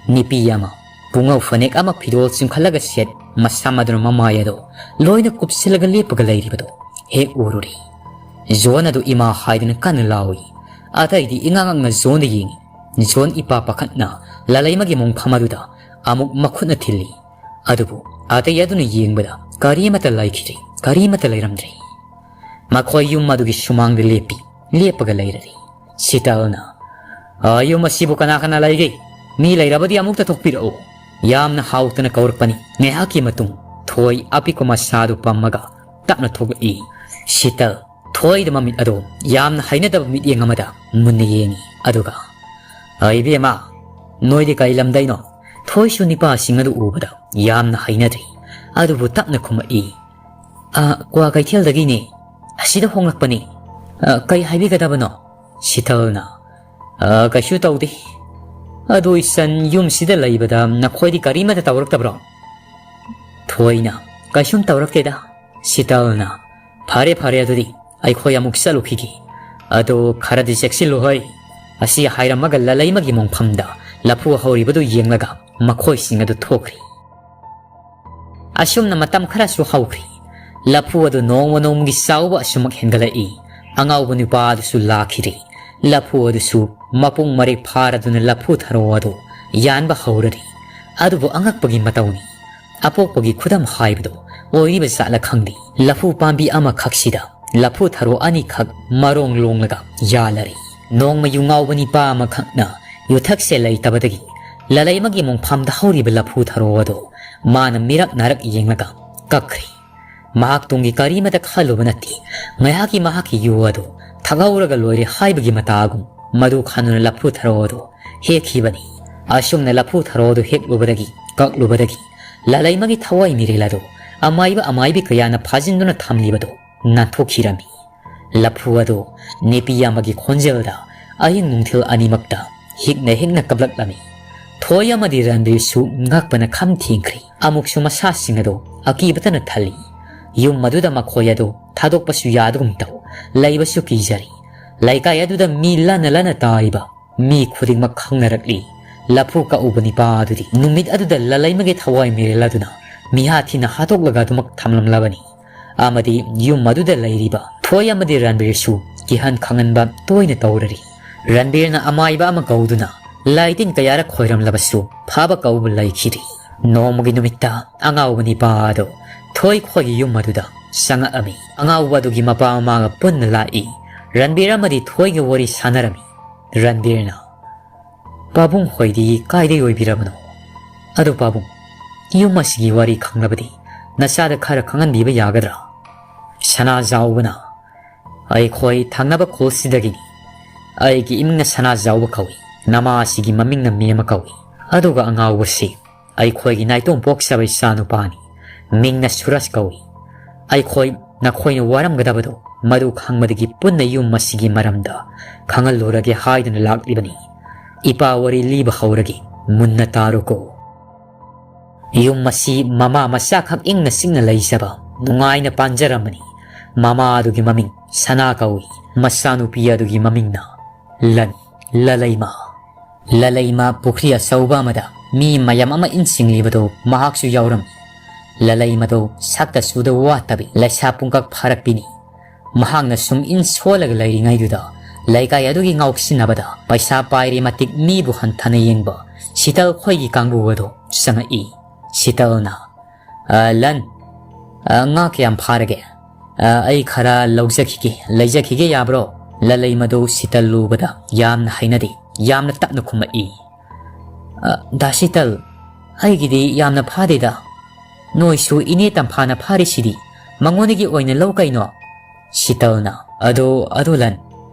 ꯅꯨꯄꯤ ꯑꯃ ꯄꯨꯡꯉꯧ ꯐꯅꯦꯛ ꯑꯃ ꯐꯤꯗꯣꯜ ꯆꯤꯡꯈꯠꯂꯒ ꯁꯦꯠ, ꯃꯁꯝ ꯑꯗꯨꯅ ꯃꯃꯥꯏ ꯑꯗꯣ ꯂꯣꯏꯅ ꯀꯨꯞꯁꯤꯜꯂꯒ ꯂꯦꯞꯄꯒ ꯂꯩꯔꯤꯕꯗꯣ ꯍꯦꯛ ꯎꯔꯨꯔꯤ꯫ ꯖꯣꯟ ꯑꯗꯨ ꯏꯃꯥ ꯍꯥꯏꯗꯨꯅ ꯀꯟꯅ ꯂꯥꯎꯏ꯫ ꯑꯇꯩꯗꯤ ꯏꯉꯥꯡ ꯉꯥꯡꯅ ꯖꯣꯟꯗ ꯌꯦꯡꯏ꯫ ꯖꯣꯟ ꯏꯄꯥ ꯄꯥꯈꯠꯅ ꯂꯂꯩꯃꯒꯤ ꯃꯣꯡꯐꯝ ꯑꯗꯨꯗ ꯑꯃꯨꯛ ꯃꯈꯨꯠꯅ ꯊꯤꯜꯂꯤ꯫ ꯑꯗꯨꯕꯨ ꯑꯇꯩ ꯑꯗꯨꯅ ꯌꯦꯡꯕꯗ ꯀꯔꯤꯃꯠꯇ ꯂꯩꯈꯤꯗ꯭ꯔꯦ, ꯀꯔꯤꯃꯠꯇ ꯂꯩꯔꯝꯗ꯭ꯔꯦ꯫ ꯃꯈꯣꯏ ꯌꯨꯝ ꯑꯗꯨꯒꯤ ꯁꯨꯃꯥꯡꯗ ꯂꯦꯞꯄꯤ, ꯂꯦꯞꯄꯒ ꯂꯩꯔꯔꯤ꯫ ꯁꯤꯇꯜꯅ, "ꯑ, ꯌꯨꯝ ꯑꯁꯤꯕꯨ ꯀꯅꯥ ꯀꯅꯥ ꯂꯩꯒꯦ? ꯃꯤ ꯂꯩꯔꯕꯗꯤ ꯑꯃꯨꯛꯇ ꯊꯣꯛꯄꯤꯔꯛꯎ꯫" ꯌꯥꯝꯅ ꯍꯥꯎꯇꯅ ꯀꯧꯔꯛꯄꯅꯤ꯫ ꯉꯥꯏꯍꯥꯛꯀꯤ ꯃꯇꯨꯡ ꯊꯣꯏ ꯑꯄꯤꯛꯄ ꯃꯁꯥꯗꯨ ꯄꯝꯃꯒ ꯇꯞꯅ ꯊꯣꯛꯂꯛꯏ꯫ ꯁꯤꯇꯜ ꯊꯣꯏꯗ ꯃꯃꯤꯠ ꯑꯗꯣ ꯌꯥꯝꯅ ꯍꯩꯅꯗꯕ ꯃꯤꯠꯌꯦꯡ ꯑꯃꯗ ꯃꯨꯟꯅ ꯌꯦꯡꯏ꯫ ꯑꯗꯨꯒ, "ꯑ, ꯏꯕꯦꯝꯃ, ꯅꯣꯏꯗꯤ ꯀꯩ ꯂꯝꯗꯩꯅꯣ?" ꯊꯣꯏꯁꯨ ꯅꯤꯄꯥꯁꯤꯡ ꯑꯗꯨ ꯎꯕꯗ ꯌꯥꯝꯅ ꯍꯩꯅꯗ꯭ꯔꯤ꯫ ꯑꯗꯨꯕꯨ ꯇꯞꯅ ꯈꯨꯝꯃꯛꯏ, "ꯑ, ꯀ꯭ꯋꯥ ꯀꯩꯊꯦꯜꯗꯒꯤꯅꯦ꯫ ꯑꯁꯤꯗ ꯍꯣꯡꯂꯛꯄꯅꯤ꯫ ꯑ, ꯀꯩ ꯍꯥꯏꯕꯤꯒꯗꯕꯅꯣ?" ꯁꯤꯇꯜꯅ, "ꯑ, ꯀꯩꯁꯨ ꯇꯧꯗꯦ꯫ ꯑꯗꯨ ꯏꯆꯟ, ꯌꯨꯝꯁꯤꯗ ꯂꯩꯕꯗ ꯅꯈꯣꯏꯗꯤ ꯀꯔꯤꯃꯠꯇ ꯇꯧꯔꯛꯇꯕ꯭ꯔꯣ?" ꯊꯣꯏꯅ, "ꯀꯩꯁꯨꯝ ꯇꯧꯔꯛꯇꯦꯗ꯫" ꯁꯤꯇꯜꯅ, "ꯐꯔꯦ, ꯐꯔꯦ, ꯑꯗꯨꯗꯤ ꯑꯩꯈꯣꯏ ꯑꯃꯨꯛ ꯆꯠꯂꯨꯈꯤꯒꯦ꯫ ꯑꯗꯣ ꯈꯔꯗꯤ ꯆꯦꯛꯁꯤꯜꯂꯨ ꯍꯣꯏ꯫" ꯑꯁꯤ ꯍꯥꯏꯔꯝꯃꯒ ꯂꯂꯩꯃꯒꯤ ꯃꯣꯡꯐꯝꯗ ꯂꯐꯨ ꯍꯧꯔꯤꯕꯗꯨ ꯌꯦꯡꯂꯒ ꯃꯈꯣꯏꯁꯤꯡ ꯑꯗꯨ ꯊꯣꯛꯈ꯭ꯔꯦ꯫ ꯑꯁꯨꯝꯅ ꯃꯇꯝ ꯈꯔꯁꯨ ꯍꯧꯈ꯭ꯔꯦ꯫ ꯂꯐꯨ ꯑꯗꯨ ꯅꯣꯡꯃ ꯅꯣꯡꯃꯒꯤ ꯆꯥꯎꯕ ꯑꯁꯨꯃꯛ ꯍꯦꯟꯒꯠꯂꯛꯏ꯫ ꯑꯉꯥꯎꯕ ꯅꯨꯄꯥ ꯑꯗꯨꯁꯨ ꯂꯥꯛꯈꯤꯗ꯭ꯔꯦ꯫ ꯂꯐꯨ ꯑꯗꯨꯁꯨ ꯃꯄꯨꯡ ꯃꯔꯩ ꯐꯥꯔꯗꯨꯅ ꯂꯐꯨ ꯊꯔꯣ ꯑꯗꯨ ꯌꯥꯟꯕ ꯍꯧꯔꯔꯤ꯫ ꯑꯗꯨꯕꯨ ꯑꯉꯛꯄꯒꯤ ꯃꯇꯧꯅꯤ꯫ ꯑꯄꯣꯛꯄꯒꯤ ꯈꯨꯗꯝ ꯍꯥꯏꯕꯗꯨ ꯑꯣꯏꯔꯤꯕ ꯖꯥꯠꯂ ꯈꯪꯗꯦ꯫ ꯂꯐꯨ ꯄꯥꯝꯕꯤ ꯑꯃꯈꯛꯁꯤꯗ ꯂꯐꯨ ꯊꯔꯣ ꯑꯅꯤꯈꯛ ꯃꯔꯣꯡ ꯂꯣꯡꯂꯒ ꯌꯥꯜꯂꯔꯤ꯫ ꯅꯣꯡꯃ ꯌꯨ ꯉꯥꯎꯕ ꯅꯤꯄꯥ ꯑꯃꯈꯛꯅ ꯌꯨꯊꯛꯁꯦ ꯂꯩꯇꯕꯗꯒꯤ ꯂꯂꯩꯃꯒꯤ ꯃꯣꯡꯐꯝꯗ ꯍꯧꯔꯤꯕ ꯂꯐꯨ ꯊꯔꯣ ꯑꯗꯨ ꯃꯥꯅ ꯃꯤꯔꯛ ꯅꯥꯔꯛ ꯌꯦꯡꯂꯒ ꯀꯛꯈ꯭ꯔꯦ꯫ ꯃꯍꯥꯛ ꯇꯨꯡꯒꯤ ꯀꯔꯤꯃꯠꯇ ꯈꯜꯂꯨꯕ ꯅꯠꯇꯦ꯫ ꯉꯥꯏꯍꯥꯛꯀꯤ ꯃꯍꯥꯛꯀꯤ ꯌꯨ ꯑꯗꯨ ꯊꯛꯍꯧꯔꯒ ꯂꯣꯏꯔꯦ ꯍꯥꯏꯕꯒꯤ ꯃꯇꯥꯒꯨꯝ ꯃꯗꯨ ꯈꯟꯗꯨꯅ ꯂꯐꯨ ꯊꯔꯣ ꯑꯗꯨ ꯍꯦꯛꯈꯤꯕꯅꯤ꯫ ꯑꯁꯨꯝꯅ ꯂꯐꯨ ꯊꯔꯣ ꯑꯗꯨ ꯍꯦꯛꯂꯨꯕꯗꯒꯤ, ꯀꯛꯂꯨꯕꯗꯒꯤ ꯂꯂꯩꯃꯒꯤ ꯊꯋꯥꯏ ꯃꯤꯔꯦꯜ ꯑꯗꯨ ꯑꯃꯥꯏꯕ ꯑꯃꯥꯏꯕꯤ ꯀꯌꯥꯅ ꯐꯥꯖꯤꯟꯗꯨꯅ ꯊꯝꯂꯤꯕꯗꯨ ꯅꯥꯟꯊꯣꯛꯈꯤꯔꯝꯃꯤ꯫ ꯂꯐꯨ ꯑꯗꯨ ꯅꯨꯄꯤ ꯑꯃꯒꯤ ꯈꯣꯟꯖꯦꯜꯗ ꯑꯍꯤꯡ ꯅꯨꯡꯊꯤꯜ ꯑꯅꯤꯃꯛꯇ ꯍꯤꯛꯅ ꯍꯤꯛꯅ ꯀꯞꯂꯛꯂꯝꯃꯤ꯫ ꯊꯣꯏ ꯑꯃꯗꯤ ꯔꯟꯕꯤꯔꯁꯨ ꯉꯛꯄꯅ ꯈꯝ ꯊꯦꯡꯈ꯭ꯔꯦ꯫ ꯑꯃꯨꯛꯁꯨ ꯃꯁꯥꯁꯤꯡ ꯑꯗꯨ ꯑꯀꯤꯕꯇꯅ ꯊꯜꯂꯤ꯫ ꯌꯨꯝ ꯑꯗꯨꯗ ꯃꯈꯣꯏ ꯑꯗꯨ ꯊꯥꯗꯣꯛꯄꯁꯨ ꯌꯥꯗꯒꯨꯝ ꯇꯧ꯫ ꯂꯩꯕꯁꯨ ꯀꯤꯖꯔꯤ꯫ ꯂꯩꯀꯥꯏ ꯑꯗꯨꯗ ꯃꯤ ꯂꯟꯅ ꯂꯟꯅ ꯇꯥꯔꯤꯕ ꯃꯤ ꯈꯨꯗꯤꯡꯃꯛ ꯈꯪꯅꯔꯛꯂꯤ꯫ ꯂꯐꯨ ꯀꯛꯎꯕ ꯅꯤꯄꯥ ꯑꯗꯨꯗꯤ ꯅꯨꯃꯤꯠ ꯑꯗꯨꯗ ꯂꯂꯩꯃꯒꯤ ꯊꯋꯥꯏ ꯃꯤꯔꯦꯜ ꯑꯗꯨꯅ ꯃꯤꯍꯥ ꯊꯤꯅ ꯍꯥꯠꯇꯣꯛꯂꯒ ꯑꯗꯨꯃꯛ ꯊꯝꯂꯝꯂꯕꯅꯤ꯫ ꯑꯃꯗꯤ ꯌꯨꯝ ꯑꯗꯨꯗ ꯂꯩꯔꯤꯕ ꯊꯣꯏ ꯑꯃꯗꯤ ꯔꯟꯕꯤꯔꯁꯨ ꯀꯤꯍꯟ ꯈꯪꯍꯟꯕ ꯇꯣꯏꯅ ꯇꯧꯔꯔꯤ꯫ ꯔꯟꯕꯤꯔꯅ ꯑꯃꯥꯏꯕ ꯑꯃ ꯀꯧꯗꯨꯅ ꯂꯥꯏ ꯇꯤꯟ ꯀꯌꯥꯔꯛ ꯈꯣꯏꯔꯝꯂꯕꯁꯨ ꯐꯥꯕ ꯀꯧꯕ ꯂꯩꯈꯤꯗ꯭ꯔꯤ꯫ ꯅꯣꯡꯃꯒꯤ ꯅꯨꯃꯤꯠꯇ ꯑꯉꯥꯎꯕ ꯅꯤꯄꯥ ꯑꯗꯨ ꯊꯣꯏ ꯈꯣꯏꯒꯤ ꯌꯨꯝ ꯑꯗꯨꯗ ꯆꯪꯉꯛꯑꯝꯃꯤ꯫ ꯑꯉꯥꯎꯕ ꯑꯗꯨꯒꯤ ꯃꯄꯥ ꯃꯃꯥꯒ ꯄꯨꯟꯅ ꯂꯥꯛꯏ꯫ ꯔꯟꯕꯤꯔ ꯑꯃꯗꯤ ꯊꯣꯏꯒ ꯋꯥꯔꯤ ꯁꯥꯟꯅꯔꯝꯃꯤ꯫ ꯔꯟꯕꯤꯔꯅ, "ꯄꯥꯕꯨꯡ ꯍꯣꯏꯗꯤ ꯀꯥꯏꯗꯩ ꯑꯣꯏꯕꯤꯔꯕꯅꯣ? ꯑꯗꯣ ꯄꯥꯕꯨꯡ, ꯌꯨꯝ ꯑꯁꯤꯒꯤ ꯋꯥꯔꯤ ꯈꯪꯂꯕꯗꯤ ꯅꯆꯥꯗ ꯈꯔ ꯈꯪꯍꯟꯕꯤꯕ ꯌꯥꯒꯗ꯭ꯔꯥ?" ꯁꯅꯥꯖꯥꯎꯕꯅ, "ꯑꯩꯈꯣꯏ ꯊꯪꯅꯕ ꯈꯨꯜꯁꯤꯗꯒꯤꯅꯤ꯫ ꯑꯩꯒꯤ ꯏꯃꯤꯡꯅ ꯁꯅꯥꯖꯥꯎꯕ ꯀꯧꯏ꯫ ꯅꯃꯥꯁꯤꯒꯤ ꯃꯃꯤꯡꯅ ꯃꯦꯝꯃ ꯀꯧꯏ꯫ ꯑꯗꯨꯒ ꯑꯉꯥꯎꯕꯁꯤ ꯑꯩꯈꯣꯏꯒꯤ ꯅꯥꯏꯇꯣꯝ ꯄꯣꯛꯆꯕ ꯏꯆꯥꯅꯨꯄꯥꯅꯤ꯫ ꯃꯤꯡꯅ ꯁꯨꯔꯖ ꯀꯧꯏ꯫ ꯑꯩꯈꯣꯏ ꯅꯈꯣꯏꯅ ꯋꯥꯔꯝꯒꯗꯕꯗꯣ ꯃꯗꯨ ꯈꯪꯕꯗꯒꯤ ꯄꯨꯟꯅ ꯌꯨꯝ ꯑꯁꯤꯒꯤ ꯃꯔꯝꯗ ꯈꯪꯍꯜꯂꯨꯔꯒꯦ ꯍꯥꯏꯗꯨꯅ ꯂꯥꯛꯂꯤꯕꯅꯤ꯫ ꯏꯄꯥ ꯋꯥꯔꯤ ꯂꯤꯕ ꯍꯧꯔꯒꯦ, ꯃꯨꯟꯅ ꯇꯥꯔꯣꯀꯣ꯫ ꯌꯨꯝ ꯑꯁꯤ ꯃꯃꯥ ꯃꯆꯥꯈꯛ ꯏꯪꯅ ꯆꯤꯛꯅ ꯂꯩꯖꯕ, ꯅꯨꯡꯉꯥꯏꯅ ꯄꯥꯟꯖꯔꯝꯕꯅꯤ꯫ ꯃꯃꯥ ꯑꯗꯨꯒꯤ ꯃꯃꯤꯡ ꯁꯅꯥ ꯀꯧꯏ꯫ ꯃꯆꯥꯅꯨꯄꯤ ꯑꯗꯨꯒꯤ ꯃꯃꯤꯡꯅ ꯂꯟ, ꯂꯂꯩꯃ꯫ ꯂꯂꯩꯃ ꯄꯨꯈ꯭ꯔꯤ ꯑꯆꯧꯕ ꯑꯃꯗ ꯃꯤ ꯃꯌꯥꯝ ꯑꯃ ꯏꯟ ꯆꯤꯡꯂꯤꯕꯗꯨ ꯃꯍꯥꯛꯁꯨ ꯌꯥꯎꯔꯝꯃꯤ꯫ ꯂꯂꯩꯃꯗꯨ ꯁꯛꯇ ꯆꯨꯗ ꯋꯥꯠꯇꯕꯤ ꯂꯩꯁꯥ ꯄꯨꯡꯀꯛ ꯐꯥꯔꯛꯄꯤꯅꯤ꯫ ꯃꯍꯥꯛꯅ ꯁꯨꯝ ꯏꯟ ꯁꯣꯜꯂꯒ ꯂꯩꯔꯤꯉꯩꯗꯨꯗ ꯂꯩꯀꯥꯏ ꯑꯗꯨꯒꯤ ꯉꯥꯎꯁꯤꯟꯅꯕꯗ ꯄꯩꯁꯥ ꯄꯥꯏꯔꯤ ꯃꯇꯤꯛ ꯃꯤꯕꯨ ꯍꯟꯊꯅ ꯌꯦꯡꯕ ꯁꯤꯇꯜ ꯈꯣꯏꯒꯤ ꯀꯥꯡꯕꯨ ꯑꯗꯨ ꯆꯪꯉꯛꯏ꯫ ꯁꯤꯇꯜꯅ, "ꯑ, ꯂꯟ, ꯑ, ꯉꯥ ꯀꯌꯥꯝ ꯐꯥꯔꯒꯦ? ꯑ, ꯑꯩ ꯈꯔ ꯂꯧꯖꯈꯤꯒꯦ, ꯂꯩꯖꯈꯤꯒꯦ ꯌꯥꯕ꯭ꯔꯣ?" ꯂꯂꯩꯃꯗꯨ ꯁꯤꯇꯜ ꯎꯕꯗ ꯌꯥꯝꯅ ꯍꯩꯅꯗꯦ, ꯌꯥꯝꯅ ꯇꯞꯅ ꯈꯨꯝꯃꯛꯏ꯫ "ꯑ, ꯗꯥ ꯁꯤꯇꯜ, ꯑꯩꯒꯤꯗꯤ ꯌꯥꯝꯅ ꯐꯥꯗꯦꯗ꯫ ꯅꯣꯏꯁꯨ ꯏꯅꯦ ꯇꯝꯐꯥꯅ ꯐꯥꯔꯤꯁꯤꯗꯤ, ꯃꯉꯣꯟꯗꯒꯤ ꯑꯣꯏꯅ ꯂꯧ ꯀꯩꯅꯣ?" ꯁꯤꯇꯜꯅ, "ꯑꯗꯣ, ꯑꯗꯣ ꯂꯟ,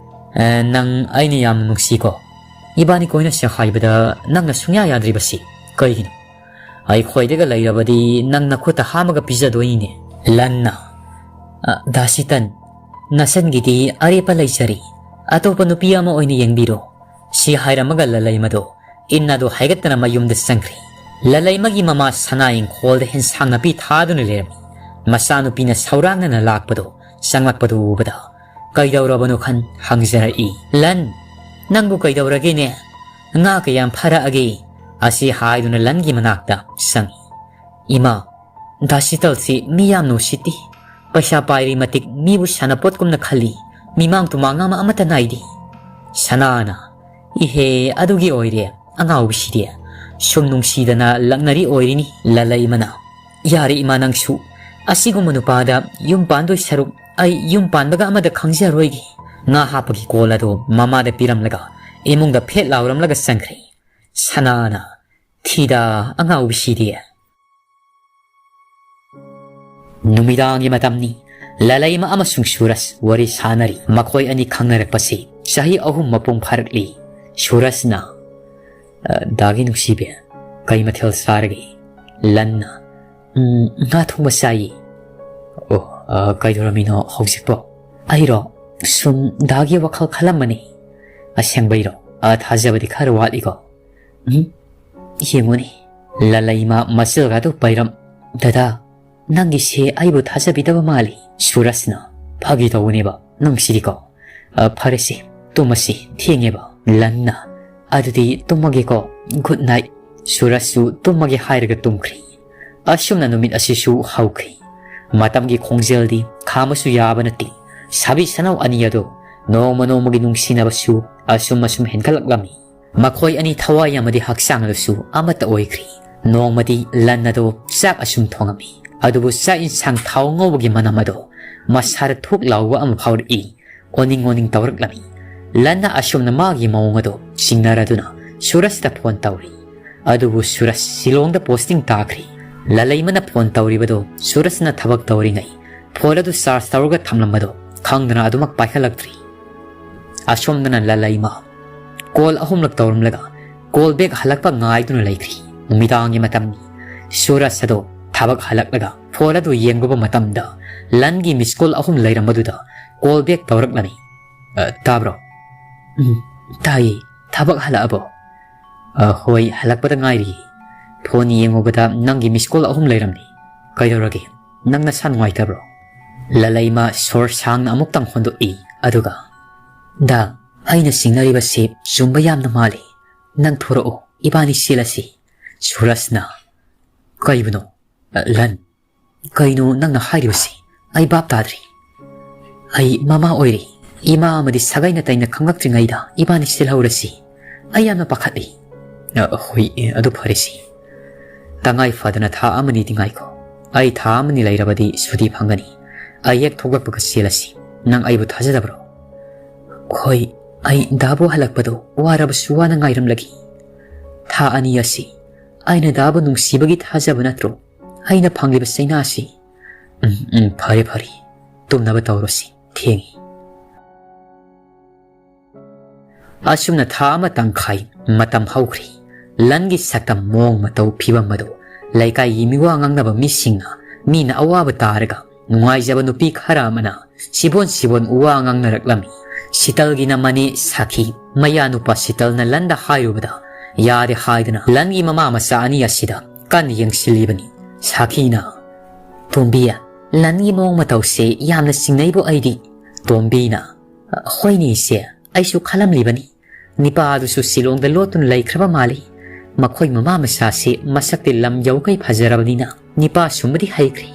ꯑ, ꯅꯪ ꯑꯩꯅ ꯌꯥꯝꯅ ꯅꯨꯡꯁꯤꯀꯣ꯫ ꯏꯕꯥꯅꯤ ꯀꯣꯏꯅꯁꯦ ꯍꯥꯏꯕꯗ ꯅꯪꯅ ꯁꯨꯡꯌꯥ ꯌꯥꯗ꯭ꯔꯤꯕꯁꯤ ꯀꯩꯒꯤꯅꯣ? ꯑꯩꯈꯣꯏꯗꯒ ꯂꯩꯔꯕꯗꯤ ꯅꯪ ꯅꯈꯨꯠꯇ ꯍꯥꯝꯃꯒ ꯄꯤꯖꯗꯣꯏꯅꯤꯅꯦ꯫" ꯂꯟꯅ, "ꯑ, ꯗꯥ ꯁꯤꯇꯟ, "ꯅꯁꯟꯒꯤꯗꯤ ꯑꯔꯦꯞꯄ ꯂꯩꯖꯔꯦ, ꯑꯇꯣꯞꯄ ꯅꯨꯄꯤ ꯑꯃ ꯑꯣꯏꯅ ꯌꯦꯡꯕꯤꯔꯣ," ꯁꯤ ꯍꯥꯏꯔꯝꯃꯒ ꯂꯂꯩꯃꯗꯣ ꯏꯟ ꯑꯗꯨ ꯍꯥꯏꯒꯠꯇꯅ ꯃꯌꯨꯝꯗ ꯆꯪꯈ꯭ꯔꯦ꯫ ꯂꯂꯩꯃꯒꯤ ꯃꯃꯥ ꯁꯅꯥ ꯏꯪꯈꯣꯜꯗ ꯍꯦꯟꯁꯥꯡ ꯅꯥꯄꯤ ꯊꯥꯗꯨꯅ ꯂꯩꯔꯝꯃꯤ꯫ ꯃꯆꯥꯅꯨꯄꯤꯅ ꯁꯧꯔꯥꯡꯅꯅ ꯂꯥꯛꯄꯗꯣ, ꯆꯪꯂꯛꯄꯗꯨ ꯎꯕꯗ, "ꯀꯩꯗꯧꯔꯕꯅꯣ?" ꯈꯟ ꯍꯪꯖꯔꯛꯏ꯫ "ꯂꯟ, ꯅꯪꯕꯨ ꯀꯩꯗꯧꯔꯒꯦꯅꯦ? ꯉꯥ ꯀꯌꯥꯝ ꯐꯥꯔꯛꯑꯒꯦ?" ꯑꯁꯤ ꯍꯥꯏꯗꯨꯅ ꯂꯟꯒꯤ ꯃꯅꯥꯛꯇ ꯆꯪꯏ꯫ "ꯏꯃꯥ, ꯗꯥ ꯁꯤꯇꯜꯁꯤ ꯃꯤ ꯌꯥꯝꯅ ꯎꯁꯤꯠꯇꯦ꯫ ꯄꯩꯁꯥ ꯄꯥꯏꯔꯤ ꯃꯇꯤꯛ ꯃꯤꯕꯨ ꯁꯥꯟꯅꯄꯣꯠꯀꯨꯝꯅ ꯈꯜꯂꯤ꯫ ꯃꯤꯃꯥꯡ ꯇꯨꯃꯥꯡ ꯑꯃ ꯑꯃꯠꯇ ꯅꯥꯏꯗꯦ꯫" ꯁꯅꯥꯅ, "ꯏꯍꯦ, ꯑꯗꯨꯒꯤ ꯑꯣꯏꯔꯦ ꯑꯉꯥꯎꯕꯤꯁꯤꯗꯤ꯫ ꯁꯨꯝ ꯅꯨꯡꯁꯤꯗꯅ ꯂꯛꯅꯔꯤ ꯑꯣꯏꯔꯤꯅꯤ ꯂꯂꯩꯃꯅ꯫" "ꯌꯥꯔꯦ ꯏꯃꯥ, ꯅꯪꯁꯨ꯫ ꯑꯁꯤꯒꯨꯝꯕ ꯅꯨꯄꯥꯗ ꯌꯨꯝ ꯄꯥꯟꯗꯣꯏ ꯁꯔꯨꯛ ꯑꯩ ꯌꯨꯝ ꯄꯥꯟꯕꯒ ꯑꯃꯗ ꯈꯪꯖꯔꯣꯏꯒꯦ꯫" ꯉꯥ ꯍꯥꯞꯄꯒꯤ ꯀꯣꯜ ꯑꯗꯨ ꯃꯃꯥꯗ ꯄꯤꯔꯝꯂꯒ ꯏꯃꯨꯡꯗ ꯐꯦꯠ ꯂꯥꯎꯔꯝꯂꯒ ꯆꯪꯈ꯭ꯔꯦ꯫ ꯁꯅꯥꯅ, "ꯊꯤꯗ ꯑꯉꯥꯎꯕꯤꯁꯤꯗꯤ꯫" ꯅꯨꯃꯤꯗꯥꯡꯒꯤ ꯃꯇꯝꯅꯤ꯫ ꯂꯂꯩꯃ ꯑꯃꯁꯨꯡ ꯁꯨꯔꯖ ꯋꯥꯔꯤ ꯁꯥꯅꯔꯤ꯫ ꯃꯈꯣꯏ ꯑꯅꯤ ꯈꯪꯅꯔꯛꯄꯁꯤ ꯆꯍꯤ ꯑꯍꯨꯝ ꯃꯄꯨꯡ ꯐꯥꯔꯛꯂꯤ꯫ ꯁꯨꯔꯖꯅ, "ꯑ, ꯗꯥꯒꯤ ꯅꯨꯡꯁꯤꯕꯤ, ꯀꯩ ꯃꯊꯦꯜ ꯆꯥꯔꯒꯦ?" ꯂꯟꯅ, "ꯎꯝ, ꯉꯥ ꯊꯣꯡꯕ ꯆꯥꯏꯌꯦ꯫" "ꯑꯣ, ꯑ, ꯀꯩꯗꯧꯔꯝꯃꯤꯅꯣ ꯍꯧꯖꯤꯛꯄꯣ?" "ꯑꯩꯔꯣ? ꯁꯨꯝ ꯗꯥꯒꯤ ꯋꯥꯈꯜ ꯈꯜꯂꯝꯕꯅꯤ꯫" "ꯑꯁꯦꯡꯕꯩꯔꯣ? ꯑ, ꯊꯥꯖꯕꯗꯤ ꯈꯔ ꯋꯥꯠꯂꯤꯀꯣ꯫" "ꯎꯝ, ꯌꯦꯡꯉꯨꯅꯦ꯫" ꯂꯂꯩꯃ ꯃꯆꯤꯜꯒꯗꯨ ꯄꯩꯔꯝ, "ꯗꯗꯥ, ꯅꯪꯒꯤꯁꯦ ꯑꯩꯕꯨ ꯊꯥꯖꯕꯤꯗꯕ ꯃꯥꯜꯂꯤ꯫" ꯁꯨꯔꯖꯅ, "ꯐꯥꯒꯤ ꯇꯧꯕꯅꯦꯕ, ꯅꯪꯁꯤꯗꯤꯀꯣ꯫ ꯑ, ꯐꯔꯦꯁꯦ, ꯇꯨꯝꯃꯁꯤ, ꯊꯦꯡꯉꯦꯕ꯫" ꯂꯟꯅ, "ꯑꯗꯨꯗꯤ ꯇꯨꯝꯃꯒꯦꯀꯣ, good night꯫" ꯁꯨꯔꯖꯁꯨ ꯇꯨꯝꯃꯒꯦ ꯍꯥꯏꯔꯒ ꯇꯨꯝꯈ꯭ꯔꯦ꯫ ꯑꯁꯨꯝꯅ ꯅꯨꯃꯤꯠ ꯑꯁꯤꯁꯨ ꯍꯧꯈ꯭ꯔꯦ꯫ ꯃꯇꯝꯒꯤ ꯈꯣꯡꯖꯦꯜꯗꯤ ꯈꯥꯝꯕꯁꯨ ꯌꯥꯕ ꯅꯠꯇꯦ꯫ ꯁꯥꯕꯤ ꯁꯅꯧ ꯑꯅꯤ ꯑꯗꯨ ꯅꯣꯡꯃ ꯅꯣꯡꯃꯒꯤ ꯅꯨꯡꯁꯤꯅꯕꯁꯨ ꯑꯁꯨꯝ ꯑꯁꯨꯝ ꯍꯦꯟꯒꯠꯂꯛꯂꯝꯃꯤ꯫ ꯃꯈꯣꯏ ꯑꯅꯤ ꯊꯋꯥꯏ ꯑꯃꯗꯤ ꯍꯛꯆꯥꯡꯗꯁꯨ ꯑꯃꯠꯇ ꯑꯣꯏꯈ꯭ꯔꯤ꯫ ꯅꯣꯡꯃꯗꯤ ꯂꯟ ꯑꯗꯨ ꯆꯥꯛ ꯑꯁꯨꯝ ꯊꯣꯡꯉꯝꯃꯤ꯫ ꯑꯗꯨꯕꯨ ꯆꯥꯛ ꯏꯟꯁꯥꯡ ꯊꯥꯎ ꯉꯧꯕꯒꯤ ꯃꯅꯝ ꯑꯗꯣ ꯃꯁꯥꯗ ꯊꯨꯛ ꯂꯥꯎꯕ ꯑꯃ ꯐꯥꯎꯔꯛꯏ꯫ ꯑꯣꯅꯤꯡ ꯑꯣꯅꯤꯡ ꯇꯧꯔꯛꯂꯝꯃꯤ꯫ ꯂꯟꯅ ꯑꯁꯨꯝꯅ ꯃꯥꯒꯤ ꯃꯑꯣꯡ ꯑꯗꯣ ꯆꯤꯡꯅꯔꯗꯨꯅ ꯁꯨꯔꯖꯇ ꯐꯣꯟ ꯇꯧꯔꯤ꯫ ꯑꯗꯨꯕꯨ ꯁꯨꯔꯖ ꯁꯤꯂꯣꯡꯗ ꯄꯣꯁꯇꯤꯡ ꯇꯥꯈ꯭ꯔꯤ꯫ ꯂꯂꯩꯃꯅ ꯐꯣꯟ ꯇꯧꯔꯤꯕꯗꯣ ꯁꯨꯔꯖꯅ ꯊꯕꯛ ꯇꯧꯔꯤꯉꯩ ꯐꯣꯟ ꯑꯗꯨ ꯆꯥꯔꯖ ꯇꯧꯔꯒ ꯊꯝꯂꯝꯕꯗꯣ ꯈꯪꯗꯅ ꯑꯗꯨꯃꯛ ꯄꯥꯏꯈꯠꯂꯛꯇ꯭ꯔꯤ꯫ ꯑꯁꯣꯝꯗꯅ ꯂꯂꯩꯃ ꯀꯣꯜ ꯑꯍꯨꯝꯂꯛ ꯇꯧꯔꯝꯂꯒ ꯀꯣꯜ ꯕꯦꯛ ꯍꯜꯂꯛꯄ ꯉꯥꯏꯗꯨꯅ ꯂꯩꯈ꯭ꯔꯤ꯫ ꯅꯨꯃꯤꯗꯥꯡꯒꯤ ꯃꯇꯝꯅꯤ꯫ ꯁꯨꯔꯖ ꯑꯗꯣ ꯊꯕꯛ ꯍꯜꯂꯛꯂꯒ ꯐꯣꯟ ꯑꯗꯨ ꯌꯦꯡꯂꯨꯕ ꯃꯇꯝꯗ ꯂꯟꯒꯤ ꯃꯤꯁ ꯀꯣꯜ ꯑꯍꯨꯝ ꯂꯩꯔꯝꯕꯗꯨꯗ call back ꯇꯧꯔꯛꯂꯝꯃꯤ꯫ "ꯑ, ꯇꯥꯕ꯭ꯔꯣ?" "ꯎꯝ, ꯇꯥꯏꯌꯦ꯫ ꯊꯕꯛ ꯍꯜꯂꯛꯑꯕꯣ?" "ꯑ, ꯍꯣꯏ, ꯍꯜꯂꯛꯄꯗ ꯉꯥꯏꯔꯤ꯫ ꯐꯣꯟ ꯌꯦꯡꯉꯨꯕꯗ ꯅꯪꯒꯤ miss call ꯑꯍꯨꯝ ꯂꯩꯔꯝꯃꯤ꯫ ꯀꯩꯗꯧꯔꯒꯦ? ꯅꯪ ꯅꯁꯥ ꯅꯨꯡꯉꯥꯏꯇꯕ꯭ꯔꯣ?" ꯂꯂꯩꯃ ꯁꯣꯔ ꯁꯥꯡꯅ ꯑꯃꯨꯛꯇꯪ ꯍꯣꯟꯗꯣꯛꯏ, ꯑꯗꯨꯒ, "ꯗꯥ, ꯑꯩꯅ ꯆꯤꯡꯅꯔꯤꯕꯁꯤ ꯆꯨꯝꯕ ꯌꯥꯝꯅ ꯃꯥꯜꯂꯤ꯫ ꯅꯪ ꯊꯣꯔꯛꯑꯣ, ꯏꯕꯥꯅꯤ ꯆꯦꯜꯂꯁꯤ꯫" ꯁꯨꯔꯖꯅ, "ꯀꯩꯕꯨꯅꯣ? ꯑ, ꯂꯟ, ꯀꯩꯅꯣ ꯅꯪꯅ ꯍꯥꯏꯔꯤꯕꯁꯤ? ꯑꯩ ꯚꯥꯞ ꯇꯥꯗ꯭ꯔꯦ꯫ ꯑꯩ ꯃꯃꯥ ꯑꯣꯏꯔꯦ꯫ ꯏꯃꯥ ꯑꯃꯗꯤ ꯁꯥꯒꯩ ꯅꯥꯇꯩꯅ ꯈꯪꯂꯛꯇ꯭ꯔꯤꯉꯩꯗ ꯏꯕꯥꯅꯤ ꯆꯦꯜꯍꯧꯔꯁꯤ꯫ ꯑꯩ ꯌꯥꯝꯅ ꯄꯥꯈꯠꯂꯤ꯫" "ꯑ, ꯍꯣꯏ, ꯑꯦ, ꯑꯗꯨ ꯐꯔꯦꯁꯤ꯫ ꯇꯉꯥꯏ ꯐꯗꯅ ꯊꯥ ꯑꯃꯅꯤꯗꯤ ꯉꯥꯏꯈꯣ꯫ ꯑꯩ ꯊꯥ ꯑꯃꯅꯤ ꯂꯩꯔꯕꯗꯤ ꯁꯨꯇꯤ ꯐꯪꯒꯅꯤ꯫ ꯑꯩ ꯍꯦꯛ ꯊꯣꯛꯂꯛꯄꯒ ꯆꯦꯜꯂꯁꯤ꯫ ꯅꯪ ꯑꯩꯕꯨ ꯊꯥꯖꯗꯕ꯭ꯔꯣ?" "ꯍꯣꯏ, ꯑꯩ ꯗꯥꯕꯨ ꯍꯜꯂꯛꯄꯗꯣ ꯋꯥꯔꯕꯁꯨ ꯋꯥꯅ ꯉꯥꯏꯔꯝꯂꯒꯦ꯫ ꯊꯥ ꯑꯅꯤ ꯑꯁꯤ ꯑꯩꯅ ꯗꯥꯕꯨ ꯅꯨꯡꯁꯤꯕꯒꯤ ꯊꯥꯖꯕ ꯅꯠꯇ꯭ꯔꯣ ꯑꯩꯅ ꯐꯪꯂꯤꯕ ꯆꯩꯅꯥꯁꯤ?" "ꯎꯝ, ꯎꯝ, ꯐꯔꯦ, ꯐꯔꯦ꯫ ꯇꯨꯝꯅꯕ ꯇꯧꯔꯁꯤ꯫ ꯊꯦꯡꯉꯤ꯫" ꯑꯁꯨꯝꯅ ꯊꯥ ꯑꯃ ꯇꯪꯈꯥꯏ ꯃꯇꯝ ꯍꯧꯈ꯭ꯔꯦ꯫ ꯂꯟꯒꯤ ꯁꯛꯇꯝ, ꯃꯑꯣꯡ ꯃꯇꯧ, ꯐꯤꯕꯝ ꯑꯗꯨ ꯂꯩꯀꯥꯏꯒꯤ ꯃꯤꯋꯥ ꯉꯥꯡꯅꯕ ꯃꯤꯁꯤꯡꯅ, ꯃꯤꯅ ꯑꯋꯥꯕ ꯇꯥꯔꯒ ꯅꯨꯡꯉꯥꯏꯖꯕ ꯅꯨꯄꯤ ꯈꯔ ꯑꯃꯅ ꯁꯤꯕꯣꯟ ꯁꯤꯕꯣꯟ ꯋꯥ ꯉꯥꯡꯅꯔꯛꯂꯝꯃꯤ꯫ ꯁꯤꯇꯜꯒꯤꯅ ꯃꯅꯦ ꯁꯥꯈꯤ, ꯃꯌꯥꯅꯨꯄꯥ ꯁꯤꯇꯜꯅ ꯂꯟꯗ ꯍꯥꯏꯔꯨꯕꯗ ꯌꯥꯔꯦ ꯍꯥꯏꯗꯨꯅ ꯂꯟꯒꯤ ꯃꯃꯥ ꯃꯆꯥ ꯑꯅꯤ ꯑꯁꯤꯗ ꯀꯟꯅ ꯌꯦꯡꯁꯤꯜꯂꯤꯕꯅꯤ꯫ ꯁꯥꯈꯤꯅ, "ꯇꯣꯝꯕꯤ, ꯂꯟꯒꯤ ꯃꯑꯣꯡ ꯃꯇꯧꯁꯦ ꯌꯥꯝꯅ ꯆꯤꯡꯅꯩꯕꯨ ꯑꯩꯗꯤ꯫" ꯇꯣꯝꯕꯤꯅ, "ꯍꯣꯏꯅꯦ ꯏꯆꯦ, ꯑꯩꯁꯨ ꯈꯜꯂꯝꯂꯤꯕꯅꯤ꯫ ꯅꯤꯄꯥ ꯑꯗꯨꯁꯨ ꯁꯤꯂꯣꯡꯗ ꯂꯣꯠꯇꯨꯅ ꯂꯩꯈ꯭ꯔꯕ ꯃꯥꯜꯂꯤ꯫ ꯃꯈꯣꯏ ꯃꯃꯥ ꯃꯆꯥꯁꯤ ꯃꯁꯛꯇꯤ ꯂꯝ ꯌꯧꯈꯩ ꯐꯖꯔꯕꯅꯤꯅ ꯅꯤꯄꯥ ꯁꯨꯝꯕꯗꯤ ꯍꯩꯈ꯭ꯔꯦ꯫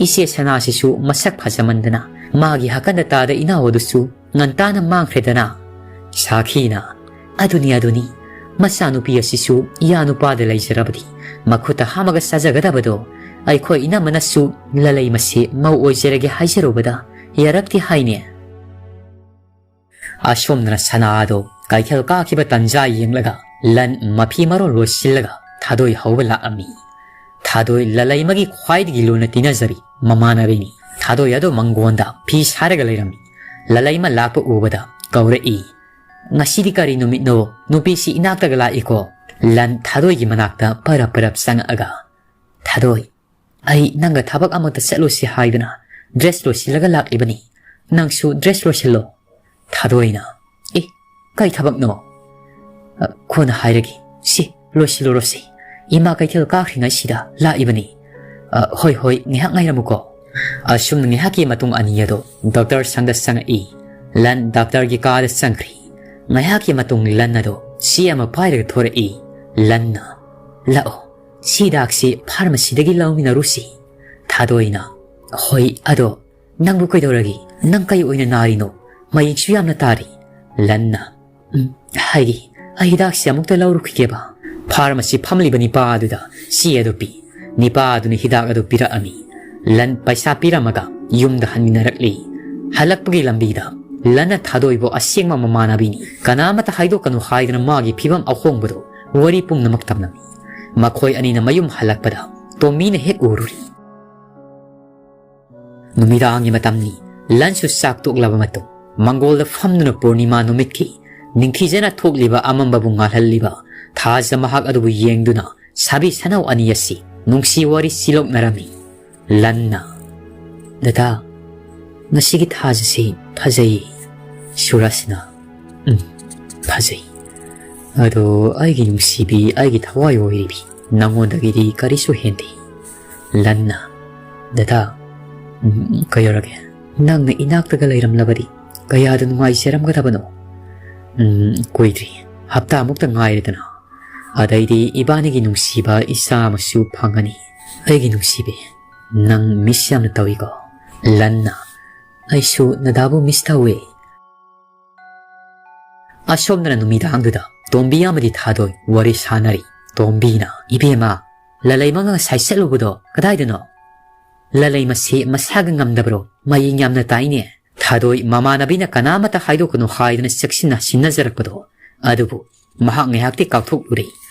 ꯏꯆꯦ ꯁꯅꯥꯁꯤꯁꯨ ꯃꯁꯛ ꯐꯖꯃꯟꯗꯅ ꯃꯥꯒꯤ ꯍꯀꯟꯗ ꯇꯥꯗ ꯏꯅꯥꯎ ꯑꯗꯨꯁꯨ ꯉꯟꯇꯥꯅ ꯃꯥꯡꯈ꯭ꯔꯦꯗꯅ꯫" ꯁꯥꯈꯤꯅ, "ꯑꯗꯨꯅꯤ, ꯑꯗꯨꯅꯤ꯫ ꯃꯆꯥꯅꯨꯄꯤ ꯑꯁꯤꯁꯨ ꯏꯌꯥ ꯅꯨꯄꯥꯗ ꯂꯩꯖꯔꯕꯗꯤ ꯃꯈꯨꯠꯇ ꯍꯥꯝꯃꯒ ꯆꯥꯖꯒꯗꯕꯗꯣ꯫ ꯑꯩꯈꯣꯏ ꯏꯅꯝꯃꯅꯁꯨ ꯂꯂꯩꯃꯁꯦ ꯃꯧ ꯑꯣꯏꯖꯔꯒꯦ ꯍꯥꯏꯖꯔꯨꯕꯗ ꯌꯥꯔꯛꯇꯦ ꯍꯥꯏꯅꯦ꯫" ꯑꯁꯣꯝꯗꯅ ꯁꯅꯥ ꯑꯗꯣ ꯀꯩꯊꯦꯜ ꯀꯥꯈꯤꯕ ꯇꯟꯖꯥ ꯌꯦꯡꯂꯒ ꯂꯟ ꯃꯐꯤ ꯃꯔꯣꯜ ꯂꯣꯏꯁꯤꯜꯂꯒ ꯊꯥꯗꯣꯏ ꯍꯧꯕ ꯂꯥꯛꯂꯝꯃꯤ꯫ ꯊꯥꯗꯣꯏ ꯂꯂꯩꯃꯒꯤ ꯈ꯭ꯋꯥꯏꯗꯒꯤ ꯂꯨꯅ ꯇꯤꯟꯅꯖꯔꯤ ꯃꯃꯥꯟꯅꯕꯤꯅꯤ꯫ ꯊꯥꯗꯣꯏ ꯑꯗꯣ ꯃꯪꯒꯣꯟꯗ ꯐꯤ ꯁꯥꯔꯒ ꯂꯩꯔꯝꯃꯤ꯫ ꯂꯂꯩꯃ ꯂꯥꯛꯄ ꯎꯕꯗ ꯀꯧꯔꯛꯏ, "ꯉꯁꯤꯗꯤ ꯀꯔꯤ ꯅꯨꯃꯤꯠꯅꯣ? ꯅꯨꯄꯤꯁꯤ ꯏꯅꯥꯛꯇꯒ ꯂꯥꯛꯏꯀꯣ?" ꯂꯟ ꯊꯥꯗꯣꯏꯒꯤ ꯃꯅꯥꯛꯇ ꯄꯔꯞ ꯄꯔꯞ ꯆꯪꯉꯛꯑꯒ, "ꯊꯥꯗꯣꯏ, ꯑꯩ ꯅꯪꯒ ꯊꯕꯛ ꯑꯃꯇ ꯆꯠꯂꯨꯁꯤ ꯍꯥꯏꯗꯨꯅ dress ꯂꯣꯏꯁꯤꯜꯂꯒ ꯂꯥꯛꯂꯤꯕꯅꯤ꯫ ꯅꯪꯁꯨ dress ꯂꯣꯏꯁꯤꯜꯂꯣ꯫ ꯊꯥꯗꯣꯏꯅ, "ꯑꯦ, ꯀꯩ ꯊꯕꯛꯅꯣ?" "ꯑ, ꯀꯣꯟꯅ ꯍꯥꯏꯔꯒꯦ꯫ ꯁꯤ, ꯂꯣꯏꯁꯤꯜꯂꯨꯔꯣꯁꯤ꯫ ꯏꯃꯥ ꯀꯩꯊꯦꯜ ꯀꯥꯈ꯭ꯔꯤꯉꯩꯁꯤꯗ ꯂꯥꯛꯏꯕꯅꯤ꯫ ꯑ, ꯍꯣꯏ, ꯍꯣꯏ, ꯉꯥꯏꯍꯥꯛ ꯉꯥꯏꯔꯝꯃꯨꯀꯣ꯫" ꯑꯁꯨꯝꯅ ꯉꯥꯏꯍꯥꯛꯀꯤ ꯃꯇꯨꯡ ꯑꯅꯤ ꯑꯗꯣ ꯗꯣꯛꯇꯔ ꯁꯪꯗ ꯆꯪꯉꯛꯏ꯫ ꯂꯟ ꯗꯣꯛꯇꯔꯒꯤ ꯀꯥꯗ ꯆꯪꯈ꯭ꯔꯤ꯫ ꯉꯥꯏꯍꯥꯛꯀꯤ ꯃꯇꯨꯡ ꯂꯟ ꯑꯗꯣ ꯆꯦ ꯑꯃ ꯄꯥꯏꯔꯒ ꯊꯣꯔꯛꯏ꯫ ꯂꯟꯅ, "ꯂꯥꯛꯑꯣ, ꯁꯤ ꯍꯤꯗꯥꯛꯁꯤ ꯐꯥꯔꯃꯥꯁꯤꯗꯒꯤ ꯂꯧꯃꯤꯟꯅꯔꯨꯁꯤ꯫" ꯊꯥꯗꯣꯏꯅ, "ꯍꯣꯏ, ꯑꯗꯣ ꯅꯪꯕꯨ ꯀꯩꯗꯧꯔꯒꯦ? ꯅꯪ ꯀꯩ ꯑꯣꯏꯅ ꯅꯥꯔꯤꯅꯣ? ꯃꯌꯦꯛꯁꯨ ꯌꯥꯝꯅ ꯇꯥꯔꯤ꯫" ꯂꯟꯅ, "ꯎꯝ, ꯍꯥꯏꯒꯦ, ꯑꯩ ꯍꯤꯗꯥꯛꯁꯤ ꯑꯃꯨꯛꯇ ꯂꯧꯔꯨꯈꯤꯒꯦꯕ꯫" ꯐꯥꯔꯃꯥꯁꯤ ꯐꯝꯂꯤꯕ ꯅꯤꯄꯥ ꯑꯗꯨꯗ ꯆꯦ ꯑꯗꯨ ꯄꯤ꯫ ꯅꯤꯄꯥ ꯑꯗꯨꯅ ꯍꯤꯗꯥꯛ ꯑꯗꯨ ꯄꯤꯔꯛꯑꯝꯃꯤ꯫ ꯂꯟ ꯄꯩꯁꯥ ꯄꯤꯔꯝꯃꯒ ꯌꯨꯝꯗ ꯍꯟꯃꯤꯟꯅꯔꯛꯂꯤ꯫ ꯍꯜꯂꯛꯄꯒꯤ ꯂꯝꯕꯤꯗ ꯂꯟꯅ ꯊꯥꯗꯣꯏꯕꯨ ꯑꯁꯦꯡꯕ ꯃꯃꯥꯟꯅꯕꯤꯅꯤ, ꯀꯅꯥꯃꯠꯇ ꯍꯥꯏꯗꯣꯛꯀꯅꯨ ꯍꯥꯏꯗꯨꯅ ꯃꯥꯒꯤ ꯐꯤꯕꯝ ꯑꯍꯣꯡꯕꯗꯨ ꯋꯥꯔꯤ ꯄꯨꯝꯅꯃꯛ ꯇꯝꯂꯝꯃꯤ꯫ ꯃꯈꯣꯏ ꯑꯅꯤꯅ ꯃꯌꯨꯝ ꯍꯜꯂꯛꯄꯗ ꯇꯣꯝꯕꯤꯅ ꯍꯦꯛ ꯎꯔꯨꯔꯤ꯫ ꯅꯨꯃꯤꯗꯥꯡꯒꯤ ꯃꯇꯝꯅꯤ꯫ ꯂꯟꯁꯨ ꯆꯥꯛ ꯇꯣꯛꯂꯕ ꯃꯇꯨꯡ ꯃꯪꯒꯣꯜꯗ ꯐꯝꯗꯨꯅ ꯄꯨꯔꯅꯤꯃꯥ ꯅꯨꯃꯤꯠꯀꯤ ꯅꯤꯡꯊꯤꯖꯅ ꯊꯣꯛꯂꯤꯕ ꯑꯃꯝꯕꯕꯨ ꯉꯥꯜꯍꯜꯂꯤꯕ ꯊꯥꯖ ꯃꯍꯥꯛ ꯑꯗꯨꯕꯨ ꯌꯦꯡꯗꯨꯅ ꯁꯥꯕꯤ ꯁꯅꯧ ꯑꯅꯤ ꯑꯁꯤ ꯅꯨꯡꯁꯤ ꯋꯥꯔꯤ ꯁꯤꯂꯣꯛꯅꯔꯝꯃꯤ꯫ ꯂꯟꯅ, "ꯗꯗꯥ, ꯉꯁꯤꯒꯤ ꯊꯥꯖꯁꯤ ꯐꯖꯩ꯫" ꯁꯨꯔꯖꯅ, "ꯎꯝ, ꯐꯖꯩ꯫ ꯑꯗꯣ ꯑꯩꯒꯤ ꯅꯨꯡꯁꯤꯕꯤ, ꯑꯩꯒꯤ ꯊꯋꯥꯏ ꯑꯣꯏꯔꯤꯕꯤ, ꯅꯉꯣꯟꯗꯒꯤꯗꯤ ꯀꯔꯤꯁꯨ ꯍꯦꯟꯗꯦ꯫" ꯂꯟꯅ, "ꯗꯗꯥ, ꯎꯝ, ꯀꯩꯗꯧꯔꯒꯦ? ꯅꯪꯅ ꯏꯅꯥꯛꯇꯒ ꯂꯩꯔꯝꯂꯕꯗꯤ ꯀꯌꯥꯗ ꯅꯨꯡꯉꯥꯏꯖꯔꯝꯒꯗꯕꯅꯣ꯫ ꯎꯝ, ꯀꯨꯏꯗ꯭ꯔꯤ, ꯍꯞꯇꯥꯃꯨꯛꯇ ꯉꯥꯏꯔꯦꯗꯅ꯫ ꯑꯗꯩꯗꯤ ꯏꯕꯥꯅꯤꯒꯤ ꯅꯨꯡꯁꯤꯕ ꯏꯆꯥ ꯑꯃꯁꯨ ꯐꯪꯉꯅꯤ꯫ ꯑꯩꯒꯤ ꯅꯨꯡꯁꯤꯕꯤ, ꯅꯪ miss ꯌꯥꯝꯅ ꯇꯧꯏꯀꯣ꯫" ꯂꯟꯅ, "ꯑꯩꯁꯨ ꯅꯗꯥꯕꯨ miss ꯇꯧꯏ꯫" ꯑꯁꯣꯝꯗꯅ ꯅꯨꯃꯤꯗꯥꯡꯗꯨꯗ ꯇꯣꯝꯕꯤ ꯑꯃꯗꯤ ꯊꯥꯗꯣꯏ ꯋꯥꯔꯤ ꯁꯥꯟꯅꯔꯤ꯫ ꯇꯣꯝꯕꯤꯅ, "ꯏꯕꯦꯝꯃ, ꯂꯂꯩꯃꯒ ꯉꯁꯥꯏ ꯆꯠꯂꯨꯕꯗꯣ ꯀꯗꯥꯏꯗꯅꯣ? ꯂꯂꯩꯃꯁꯤ ꯃꯁꯥꯒ ꯉꯝꯗꯕ꯭ꯔꯣ? ꯃꯌꯦꯡ ꯌꯥꯝꯅ ꯇꯥꯏꯅꯦ꯫" ꯊꯥꯗꯣꯏ ꯃꯃꯥꯟꯅꯕꯤꯅ ꯀꯅꯥꯃꯠꯇ ꯍꯥꯏꯗꯣꯛꯀꯅꯨ ꯍꯥꯏꯗꯨꯅ ꯆꯦꯛꯁꯤꯟꯅ ꯁꯤꯟꯅꯖꯔꯛꯄꯗꯣ ꯑꯗꯨꯕꯨ ꯃꯍꯥꯛ ꯉꯥꯏꯍꯥꯛꯇꯤ ꯀꯥꯎꯊꯣꯛꯂꯨꯔꯦ꯫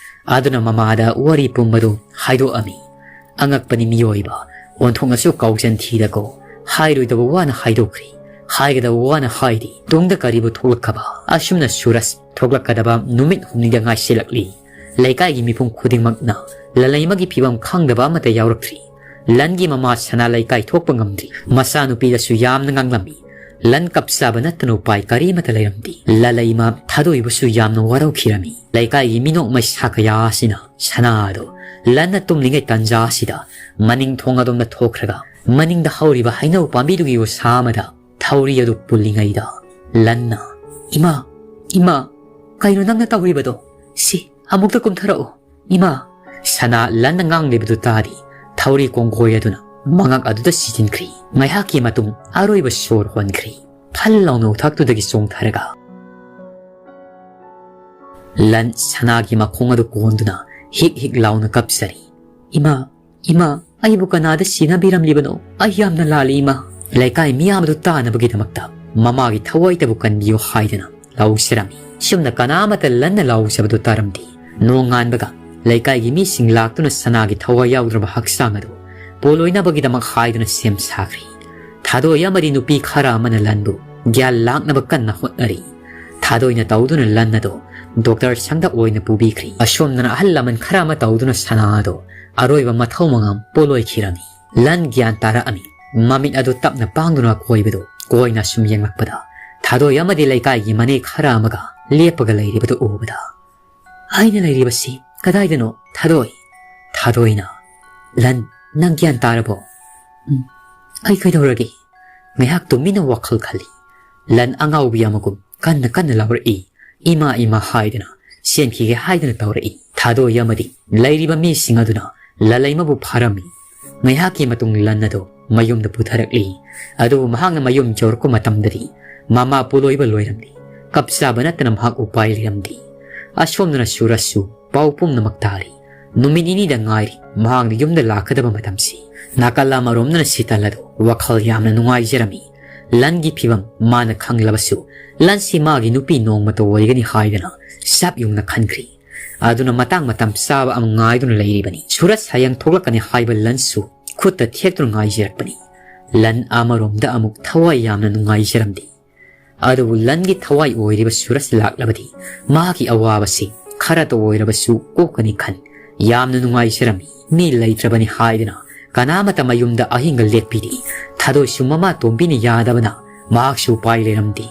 ꯑꯗꯨꯅ ꯃꯃꯥꯗ ꯋꯥꯔꯤ ꯄꯨꯝꯕꯗꯨ ꯍꯥꯏꯗꯣꯛꯑꯝꯃꯤ꯫ ꯑꯉꯛꯄꯅꯤ ꯃꯤꯑꯣꯏꯕ, ꯑꯣꯟꯊꯣꯛꯅꯁꯨ ꯀꯥꯎꯖꯟ ꯊꯤꯗꯀꯣ꯫ ꯍꯥꯏꯔꯣꯏꯗꯕ ꯋꯥꯅ ꯍꯥꯏꯗꯣꯛꯈ꯭ꯔꯤ, ꯍꯥꯏꯒꯗꯕ ꯋꯥꯅ ꯍꯥꯏꯔꯤ꯫ ꯇꯨꯡꯗ ꯀꯔꯤꯕꯨ ꯊꯣꯛꯂꯛꯈꯕ? ꯑꯁꯨꯝꯅ ꯁꯨꯔꯖ ꯊꯣꯛꯂꯛꯀꯗꯕ ꯅꯨꯃꯤꯠ ꯍꯨꯝꯅꯤꯗ ꯉꯥꯏꯁꯤꯜꯂꯛꯂꯤ꯫ ꯂꯩꯀꯥꯏꯒꯤ ꯃꯤꯄꯨꯝ ꯈꯨꯗꯤꯡꯃꯛꯅ ꯂꯂꯩꯃꯒꯤ ꯐꯤꯕꯝ ꯈꯪꯗꯕ ꯑꯃꯠꯇ ꯌꯥꯎꯔꯛꯇ꯭ꯔꯤ꯫ ꯂꯟꯒꯤ ꯃꯃꯥ ꯁꯅꯥ ꯂꯩꯀꯥꯏ ꯊꯣꯛꯄ ꯉꯝꯗ꯭ꯔꯤ꯫ ꯃꯆꯥꯅꯨꯄꯤꯗꯁꯨ ꯌꯥꯝꯅ ꯉꯥꯡꯂꯝꯃꯤ꯫ ꯂꯟ ꯀꯞꯆꯕ ꯅꯠꯇꯅ ꯎꯄꯥꯏ ꯀꯔꯤꯃꯠꯇ ꯂꯩꯔꯝꯗꯦ꯫ ꯂꯂꯩꯃ ꯊꯥꯗꯣꯏꯕꯁꯨ ꯌꯥꯝꯅ ꯋꯥꯔꯧꯈꯤꯔꯝꯃꯤ꯫ ꯂꯩꯀꯥꯏꯒꯤ ꯃꯤꯅꯣꯛ ꯃꯩꯁꯥ ꯀꯌꯥ ꯑꯁꯤꯅ ꯁꯅꯥ ꯑꯗꯨ ꯂꯟꯅ ꯇꯨꯝꯂꯤꯉꯩ ꯇꯟꯖꯥ ꯑꯁꯤꯗ ꯃꯅꯤꯡ ꯊꯣꯡ ꯑꯗꯣꯝꯗ ꯊꯣꯛꯈ꯭ꯔꯒ ꯃꯅꯤꯡꯗ ꯍꯧꯔꯤꯕ ꯍꯩꯅꯧ ꯄꯥꯝꯕꯤꯗꯨꯒꯤ ꯎꯁꯥ ꯑꯃꯗ ꯊꯧꯔꯤ ꯑꯗꯨ ꯄꯨꯜꯂꯤꯉꯩꯗ ꯂꯟꯅ, "ꯏꯃꯥ, ꯏꯃꯥ, ꯀꯩꯅꯣ ꯅꯪꯅ ꯇꯧꯔꯤꯕꯗꯣ? ꯁꯤ, ꯑꯃꯨꯛꯇ ꯀꯨꯝꯊꯔꯛꯎ, ꯏꯃꯥ!" ꯁꯅꯥ ꯂꯟꯅ ꯉꯥꯡꯂꯤꯕꯗꯨ ꯇꯥꯔꯤ꯫ ꯊꯧꯔꯤ ꯀꯣꯡꯒꯣꯏ ꯑꯗꯨꯅ ꯃꯉꯛ ꯑꯗꯨꯗ ꯁꯤꯖꯤꯟꯈ꯭ꯔꯤ꯫ ꯉꯥꯏꯍꯥꯛꯀꯤ ꯃꯇꯨꯡ ꯑꯔꯣꯏꯕ ꯁꯣꯔ ꯍꯣꯟꯈ꯭ꯔꯤ꯫ ꯐꯜ ꯂꯥꯎꯅ ꯎꯊꯛꯇꯨꯗꯒꯤ ꯆꯣꯡꯊꯔꯒ ꯂꯟ ꯁꯅꯥꯒꯤ ꯃꯈꯣꯡ ꯑꯗꯨ ꯀꯣꯟꯗꯨꯅ ꯍꯤꯛ ꯍꯤꯛ ꯂꯥꯎꯅ ꯀꯞꯆꯔꯤ꯫ "ꯏꯃꯥ, ꯏꯃꯥ, ꯑꯩꯕꯨ ꯀꯅꯥꯗ ꯁꯤꯟꯅꯕꯤꯔꯝꯂꯤꯕꯅꯣ? ꯑꯩ ꯌꯥꯝꯅ ꯂꯥꯜꯂꯤ, ꯏꯃꯥ!" ꯂꯩꯀꯥꯏ ꯃꯤꯌꯥꯝ ꯑꯗꯨ ꯇꯥꯅꯕꯒꯤꯗꯃꯛꯇ ꯃꯃꯥꯒꯤ ꯊꯋꯥꯏꯇꯕꯨ ꯀꯟꯕꯤꯌꯨ ꯍꯥꯏꯗꯅ ꯂꯥꯎꯖꯔꯝꯃꯤ꯫ ꯁꯨꯝꯅ ꯀꯅꯥ ꯑꯃꯠꯇ ꯂꯟꯅ ꯂꯥꯎꯖꯕꯗꯨ ꯇꯥꯔꯝꯗꯦ꯫ ꯅꯣꯡꯉꯥꯟꯕꯒ ꯂꯩꯀꯥꯏꯒꯤ ꯃꯤꯁꯤꯡ ꯂꯥꯛꯇꯨꯅ ꯁꯅꯥꯒꯤ ꯊꯋꯥꯏ ꯌꯥꯎꯗ꯭ꯔꯕ ꯍꯛꯆꯥꯡ ꯑꯗꯨ ꯄꯣꯂꯣꯏꯅꯕꯒꯤꯗꯃꯛ ꯍꯥꯏꯗꯨꯅ ꯁꯦꯝ ꯁꯥꯈ꯭ꯔꯤ꯫ ꯊꯥꯗꯣꯏ ꯑꯃꯗꯤ ꯅꯨꯄꯤ ꯈꯔ ꯑꯃꯅ ꯂꯟꯕꯨ ꯒ꯭ꯌꯥꯟ ꯂꯥꯛꯅꯕ ꯀꯟꯅ ꯍꯣꯠꯅꯔꯤ꯫ ꯊꯥꯗꯣꯏꯅ ꯇꯧꯗꯨꯅ ꯂꯟ ꯑꯗꯨ ꯗꯣꯛꯇꯔ ꯁꯪꯗ ꯑꯣꯏꯅ ꯄꯨꯕꯤꯈ꯭ꯔꯤ꯫ ꯑꯁꯣꯝꯗꯅ ꯑꯍꯜ ꯂꯃꯟ ꯈꯔ ꯑꯃ ꯇꯧꯗꯨꯅ ꯁꯅꯥ ꯑꯗꯨ ꯑꯔꯣꯏꯕ ꯃꯊꯧ ꯃꯉꯥꯝ ꯄꯣꯂꯣꯏꯈꯤꯔꯝꯃꯤ꯫ ꯂꯟ ꯒ꯭ꯌꯥꯟ ꯇꯥꯔꯛꯑꯝꯃꯤ꯫ ꯃꯃꯤꯠ ꯑꯗꯨ ꯇꯞꯅ ꯄꯥꯡꯗꯨꯅ ꯑꯀꯣꯏꯕꯗꯨ ꯀꯣꯏꯅ ꯁꯨꯝ ꯌꯦꯡꯂꯛꯄꯗ ꯊꯥꯗꯣꯏ ꯑꯃꯗꯤ ꯂꯩꯀꯥꯏꯒꯤ ꯃꯅꯦ ꯈꯔ ꯑꯃꯒ ꯂꯦꯞꯄꯒ ꯂꯩꯔꯤꯕꯗꯨ ꯎꯕꯗ, "ꯑꯩꯅ ꯂꯩꯔꯤꯕꯁꯤ ꯀꯗꯥꯏꯗꯅꯣ, ꯊꯥꯗꯣꯏ?" ꯊꯥꯗꯣꯏꯅ, "ꯂꯟ, ꯅꯪ ꯒ꯭ꯌꯥꯟ ꯇꯥꯔꯕꯣ?" "ꯎꯝ, ꯑꯩ ꯀꯩꯗꯧꯔꯒꯦ?" ꯉꯥꯏꯍꯥꯛ ꯇꯨꯃꯤꯟꯅ ꯋꯥꯈꯜ ꯈꯜꯂꯤ꯫ ꯂꯟ ꯑꯉꯥꯎꯕꯤ ꯑꯃꯒꯨꯝ ꯀꯟꯅ ꯀꯟꯅ ꯂꯥꯎꯔꯛꯏ꯫ "ꯏꯃꯥ, ꯏꯃꯥ" ꯍꯥꯏꯗꯨꯅ ꯆꯦꯟꯈꯤꯒꯦ ꯍꯥꯏꯗꯨꯅ ꯇꯧꯔꯛꯏ꯫ ꯊꯥꯗꯣꯏ ꯑꯃꯗꯤ ꯂꯩꯔꯤꯕ ꯃꯤꯁꯤꯡ ꯑꯗꯨꯅ ꯂꯂꯩꯃꯕꯨ ꯐꯥꯔꯝꯃꯤ꯫ ꯉꯥꯏꯍꯥꯛꯀꯤ ꯃꯇꯨꯡ ꯂꯟ ꯑꯗꯨ ꯃꯌꯨꯝꯗ ꯄꯨꯊꯔꯛꯂꯤ꯫ ꯑꯗꯨꯕꯨ ꯃꯍꯥꯛꯅ ꯃꯌꯨꯝ ꯌꯧꯔꯛꯄ ꯃꯇꯝꯗꯗꯤ ꯃꯃꯥ ꯄꯣꯂꯣꯏꯕ ꯂꯣꯏꯔꯝꯂꯤ꯫ ꯀꯞꯆꯕ ꯅꯠꯇꯅ ꯃꯍꯥꯛ ꯎꯄꯥꯏ ꯂꯩꯔꯝꯗꯦ꯫ ꯑꯁꯣꯝꯗꯅ ꯁꯨꯔꯖꯁꯨ ꯄꯥꯎ ꯄꯨꯝꯅꯃꯛ ꯇꯥꯔꯤ꯫ ꯅꯨꯃꯤꯠ ꯅꯤꯅꯤꯗ ꯉꯥꯏꯔꯤ ꯃꯍꯥꯛꯅ ꯌꯨꯝꯗ ꯂꯥꯛꯀꯗꯕ ꯃꯇꯝꯁꯤ꯫ ꯅꯥꯀꯜ ꯑꯃꯔꯣꯝꯗꯅ ꯁꯤꯇꯜ ꯑꯗꯨ ꯋꯥꯈꯜ ꯌꯥꯝꯅ ꯅꯨꯡꯉꯥꯏꯖꯔꯝꯃꯤ꯫ ꯂꯟꯒꯤ ꯐꯤꯕꯝ ꯃꯥꯅ ꯈꯪꯂꯕꯁꯨ, ꯂꯟꯁꯤ ꯃꯥꯒꯤ ꯅꯨꯄꯤ ꯅꯣꯡꯃꯇ ꯑꯣꯏꯒꯅꯤ ꯍꯥꯏꯗꯅ ꯆꯞ ꯌꯨꯡꯅ ꯈꯟꯈ꯭ꯔꯤ꯫ ꯑꯗꯨꯅ ꯃꯇꯥꯡ ꯃꯇꯝ ꯆꯥꯕ ꯑꯃ ꯉꯥꯏꯗꯨꯅ ꯂꯩꯔꯤꯕꯅꯤ꯫ ꯁꯨꯔꯖ ꯍꯌꯦꯡ ꯊꯣꯛꯂꯛꯀꯅꯤ ꯍꯥꯏꯕ ꯂꯟꯁꯨ ꯈꯨꯠꯇ ꯊꯦꯛꯇꯨꯅ ꯉꯥꯏꯖꯔꯛꯄꯅꯤ꯫ ꯂꯟ ꯑꯃꯔꯣꯝꯗ ꯑꯃꯨꯛ ꯊꯋꯥꯏ ꯌꯥꯝꯅ ꯅꯨꯡꯉꯥꯏꯖꯔꯝꯗꯦ꯫ ꯑꯗꯨꯕꯨ ꯂꯟꯒꯤ ꯊꯋꯥꯏ ꯑꯣꯏꯔꯤꯕ ꯁꯨꯔꯖ ꯂꯥꯛꯂꯕꯗꯤ ꯃꯍꯥꯛꯀꯤ ꯑꯋꯥꯕꯁꯤ ꯈꯔꯇ ꯑꯣꯏꯔꯕꯁꯨ ꯀꯣꯛꯀꯅꯤ ꯈꯟ ꯌꯥꯝꯅ ꯅꯨꯡꯉꯥꯏꯖꯔꯝꯃꯤ꯫ ꯃꯤ ꯂꯩꯇ꯭ꯔꯕꯅꯤ ꯍꯥꯏꯗꯨꯅ ꯀꯅꯥꯃꯠꯇ ꯃꯌꯨꯝꯗ ꯑꯍꯤꯡꯒ ꯂꯦꯛꯄꯤꯗꯦ꯫ ꯊꯥꯗꯣꯏꯁꯨ ꯃꯃꯥ ꯇꯣꯝꯕꯤꯅ ꯌꯥꯗꯕꯅ ꯃꯍꯥꯛꯁꯨ ꯎꯄꯥꯏ ꯂꯩꯔꯝꯗꯦ꯫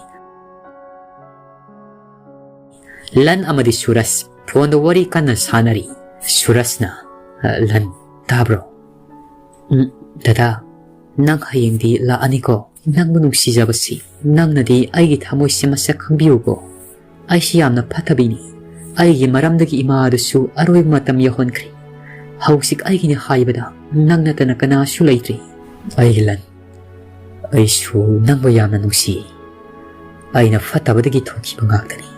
ꯂꯟ ꯑꯃꯗꯤ ꯁꯨꯔꯖ ꯐꯣꯟꯗ ꯋꯥꯔꯤ ꯀꯟꯅ ꯁꯥꯟꯅꯔꯤ꯫ ꯁꯨꯔꯖꯅ, "ꯑ, ꯂꯟ, ꯇꯥꯕ꯭ꯔꯣ?" "ꯎꯝ, ꯗꯗꯥ, ꯅꯪ ꯍꯌꯦꯡꯗꯤ ꯂꯥꯛꯑꯅꯤꯀꯣ? ꯅꯪꯕꯨ ꯅꯨꯡꯁꯤꯖꯕꯁꯤ, ꯅꯪꯅꯗꯤ ꯑꯩꯒꯤ ꯊꯃꯣꯏꯁꯦ ꯃꯁꯛ ꯈꯪꯕꯤꯌꯨꯀꯣ꯫ ꯑꯩꯁꯤ ꯌꯥꯝꯅ ꯐꯠꯇꯕꯤꯅꯤ꯫ ꯑꯩꯒꯤ ꯃꯔꯝꯗꯒꯤ ꯏꯃꯥ ꯑꯗꯨꯁꯨ ꯑꯔꯣꯏꯕ ꯃꯇꯝ ꯌꯧꯍꯟꯈ꯭ꯔꯦ꯫ ꯍꯧꯖꯤꯛ ꯑꯩꯒꯤꯅꯤ ꯍꯥꯏꯕꯗ ꯅꯪ ꯅꯠꯇꯅ ꯀꯅꯥꯁꯨ ꯂꯩꯇ꯭ꯔꯦ꯫ ꯑꯩꯒꯤ ꯂꯟ, ꯑꯩꯁꯨ ꯅꯪꯕꯨ ꯌꯥꯝꯅ ꯅꯨꯡꯁꯤ꯫ ꯑꯩꯅ ꯐꯠꯇꯕꯗꯒꯤ ꯊꯣꯛꯈꯤꯕ ꯉꯥꯛꯇꯅꯤ꯫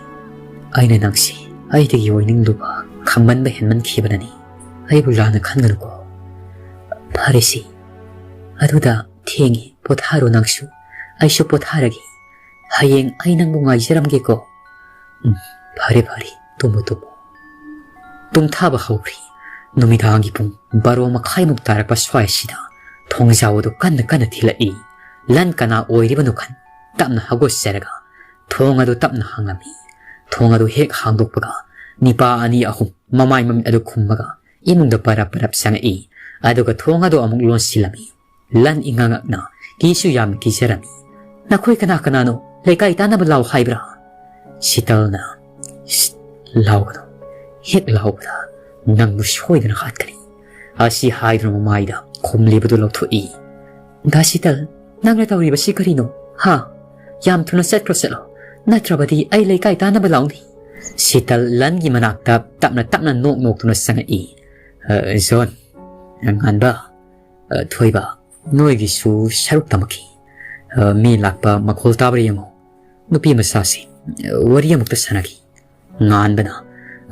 ꯑꯩꯅ ꯅꯪꯁꯤ ꯑꯩꯗꯒꯤ ꯑꯣꯏꯅꯤꯡꯂꯨꯕ ꯈꯪꯃꯟꯕ ꯍꯦꯟꯃꯟꯈꯤꯕꯅꯅꯤ꯫ ꯑꯩꯕꯨ ꯂꯥꯟꯅ ꯈꯟꯒꯅꯨꯀꯣ꯫ ꯐꯔꯦꯁꯤ, ꯑꯗꯨꯗ ꯊꯦꯡꯉꯤ, ꯄꯣꯊꯥꯔꯣ ꯅꯪꯁꯨ, ꯑꯩꯁꯨ ꯄꯣꯊꯥꯔꯒꯦ꯫ ꯍꯌꯦꯡ ꯑꯩ ꯅꯪꯕꯨ ꯉꯥꯏꯖꯔꯝꯒꯦꯀꯣ꯫" "ꯎꯝ, ꯐꯔꯦ ꯐꯔꯦ, ꯇꯨꯝꯃꯨ ꯇꯨꯝꯃꯨ꯫" ꯇꯨꯝꯊꯕ ꯍꯧꯈ꯭ꯔꯤ꯫ ꯅꯨꯃꯤꯗꯥꯡꯒꯤ ꯄꯨꯡ ꯕꯥꯔꯣ ꯃꯈꯥꯏꯃꯨꯛ ꯇꯥꯔꯛꯄ ꯁ꯭ꯋꯥꯏꯁꯤꯗ ꯊꯣꯡꯖꯥꯎ ꯑꯗꯨ ꯀꯟꯅ ꯀꯟꯅ ꯊꯤꯜꯂꯛꯏ꯫ ꯂꯟ ꯀꯅꯥ ꯑꯣꯏꯔꯤꯕꯅꯣ ꯈꯟ ꯇꯞꯅ ꯍꯧꯒꯠꯆꯔꯒ ꯊꯣꯡ ꯑꯗꯨ ꯇꯞꯅ ꯍꯥꯡꯂꯝꯃꯤ꯫ ꯊꯣꯡ ꯑꯗꯨ ꯍꯦꯛ ꯍꯥꯡꯗꯣꯛꯄꯒ ꯅꯤꯄꯥ ꯑꯅꯤ ꯑꯍꯨꯝ ꯃꯃꯥꯏ ꯃꯃꯤꯠ ꯑꯗꯨ ꯈꯨꯝꯃꯒ ꯏꯃꯨꯡꯗ ꯄꯔꯞ ꯄꯔꯞ ꯆꯪꯉꯛꯏ꯫ ꯑꯗꯨꯒ ꯊꯣꯡ ꯑꯗꯨ ꯑꯃꯨꯛ ꯂꯣꯟꯁꯤꯜꯂꯝꯃꯤ꯫ ꯂꯟ ꯏꯉꯥꯡꯉꯛꯅ ꯀꯤꯁꯨ ꯌꯥꯝꯅ ꯀꯤꯖꯔꯝꯃꯤ꯫ "ꯅꯈꯣꯏ ꯀꯅꯥ ꯀꯅꯥꯅꯣ? ꯂꯩꯀꯥꯏ ꯇꯥꯟꯅꯕ ꯂꯥꯎ ꯍꯥꯏꯕ꯭ꯔꯥ?" ꯁꯤꯇꯜꯅ, "ꯁꯤꯠ, ꯂꯥꯎꯒꯅꯨ꯫ ꯍꯦꯛ ꯂꯥꯎꯕꯗ ꯅꯪꯕꯨ ꯁꯣꯏꯗꯅ ꯍꯥꯠꯀꯅꯤ꯫" ꯑꯁꯤ ꯍꯥꯏꯗꯨꯅ ꯃꯃꯥꯏꯗ ꯈꯨꯝꯂꯤꯕꯗꯨ ꯂꯧꯊꯣꯛꯏ꯫ "ꯗꯥ ꯁꯤꯇꯜ, ꯅꯪꯅ ꯇꯧꯔꯤꯕꯁꯤ ꯀꯔꯤꯅꯣ? ꯍꯥ? ꯌꯥꯝ ꯊꯨꯅ ꯆꯠꯈ꯭ꯔꯣ, ꯆꯠꯂꯣ, ꯅꯠꯇ꯭ꯔꯕꯗꯤ ꯑꯩ ꯂꯩꯀꯥꯏ ꯇꯥꯟꯅꯕ ꯂꯥꯎꯅꯤ꯫" ꯁꯤꯇꯜ ꯂꯟꯒꯤ ꯃꯅꯥꯛꯇ ꯇꯞꯅ ꯇꯞꯅ ꯅꯣꯛ ꯅꯣꯛꯇꯨꯅ ꯆꯪꯉꯛꯏ꯫ "ꯑ, ꯖꯣꯟ, ꯉꯥꯟꯕ, ꯑ, ꯊꯣꯏꯕ, ꯅꯣꯏꯒꯤꯁꯨ ꯁꯔꯨꯛ ꯇꯝꯃꯛꯈꯤ꯫ ꯑ, ꯃꯤ ꯂꯥꯛꯄ ꯃꯈꯣꯜ ꯇꯥꯕ꯭ꯔꯥ ꯌꯦꯡꯉꯨ꯫ ꯅꯨꯄꯤ ꯃꯆꯥꯁꯤ, ꯑ, ꯋꯥꯔꯤ ꯑꯃꯨꯛꯇ ꯁꯥꯟꯅꯈꯤ꯫" ꯉꯥꯟꯕꯅ,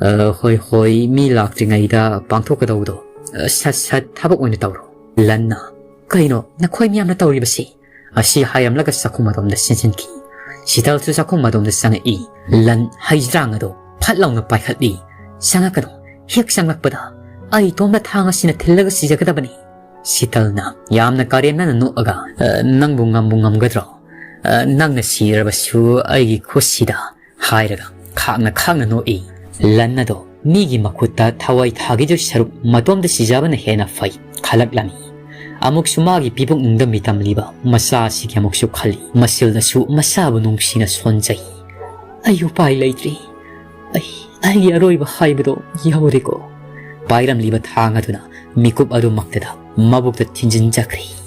"ꯑ, ꯍꯣꯏ, ꯍꯣꯏ, ꯃꯤ ꯂꯥꯛꯇ꯭ꯔꯤꯉꯩꯗ ꯄꯥꯡꯊꯣꯛꯀꯗꯧꯕꯗꯣ, ꯑ, ꯁꯠ ꯁꯠ ꯊꯕꯛ ꯑꯣꯏꯅ ꯇꯧꯔꯣ꯫" ꯂꯟꯅ, "ꯀꯩꯅꯣ ꯅꯈꯣꯏ ꯃꯤꯌꯥꯝꯅ ꯇꯧꯔꯤꯕꯁꯤ?" ꯑꯁꯤ ꯍꯥꯏꯔꯝꯂꯒ ꯆꯥꯛꯈꯨꯝ ꯑꯗꯣꯝꯗ ꯆꯦꯟꯁꯤꯟꯈꯤ꯫ ꯁꯤꯇꯜꯁꯨ ꯆꯥꯛꯈꯨꯝ ꯑꯗꯣꯝꯗ ꯆꯪꯉꯛꯏ꯫ ꯂꯟ ꯍꯩꯖ꯭ꯔꯥꯡ ꯑꯗꯨ ꯐꯠ ꯂꯥꯎꯅ ꯄꯥꯏꯈꯠꯂꯤ꯫ "ꯆꯪꯉꯛꯀꯅꯨ꯫ ꯍꯦꯛ ꯆꯪꯂꯛꯄꯗ ꯑꯩ ꯏꯇꯣꯝꯇ ꯊꯥꯡ ꯑꯁꯤꯅ ꯊꯤꯜꯂꯒ ꯁꯤꯖꯒꯗꯕꯅꯤ꯫" ꯁꯤꯇꯜꯅ ꯌꯥꯝꯅ ꯀꯥꯔꯦꯝꯅꯅ ꯅꯣꯛꯑꯒ, "ꯑ, ꯅꯪꯕꯨ ꯉꯝꯕꯨ ꯉꯝꯒꯗ꯭ꯔꯣ? ꯑ, ꯅꯪꯅ ꯁꯤꯔꯕꯁꯨ ꯑꯩꯒꯤ ꯈꯨꯠꯁꯤꯗ," ꯍꯥꯏꯔꯒ ꯈꯥꯡꯅ ꯈꯥꯡꯅ ꯅꯣꯛꯏ꯫ ꯂꯟ ꯑꯗꯣ ꯃꯤꯒꯤ ꯃꯈꯨꯠꯇ ꯊꯋꯥꯏ ꯊꯥꯈꯤꯗꯣꯏ ꯁꯔꯨꯛ ꯃꯇꯣꯝꯇ ꯁꯤꯖꯕꯅ ꯍꯦꯟꯅ ꯐꯩ ꯈꯜꯂꯛꯂꯝꯃꯤ꯫ ꯑꯃꯨꯛꯁꯨ ꯃꯥꯒꯤ ꯄꯤꯕꯨꯛꯅꯨꯡꯗ ꯃꯤꯇꯝꯂꯤꯕ ꯃꯆꯥ ꯑꯁꯤꯒꯤ ꯑꯃꯨꯛꯁꯨ ꯈꯜꯂꯤ꯫ ꯃꯁꯤꯜꯅꯁꯨ ꯃꯆꯥꯕꯨ ꯅꯨꯡꯁꯤꯅ ꯁꯣꯟꯖꯩ꯫ "ꯑꯩ ꯎꯄꯥꯏ ꯂꯩꯇ꯭ꯔꯦ꯫ ꯑꯩ, ꯑꯩꯒꯤ ꯑꯔꯣꯏꯕ ꯍꯥꯏꯕꯗꯣ ꯌꯧꯔꯦꯀꯣ꯫" ꯄꯥꯏꯔꯝꯂꯤꯕ ꯊꯥꯡ ꯑꯗꯨꯅ ꯃꯤꯀꯨꯞ ꯑꯗꯨꯃꯛꯇꯗ ꯃꯕꯨꯛꯇ ꯊꯤꯟꯖꯤꯟꯖꯈ꯭ꯔꯦ꯫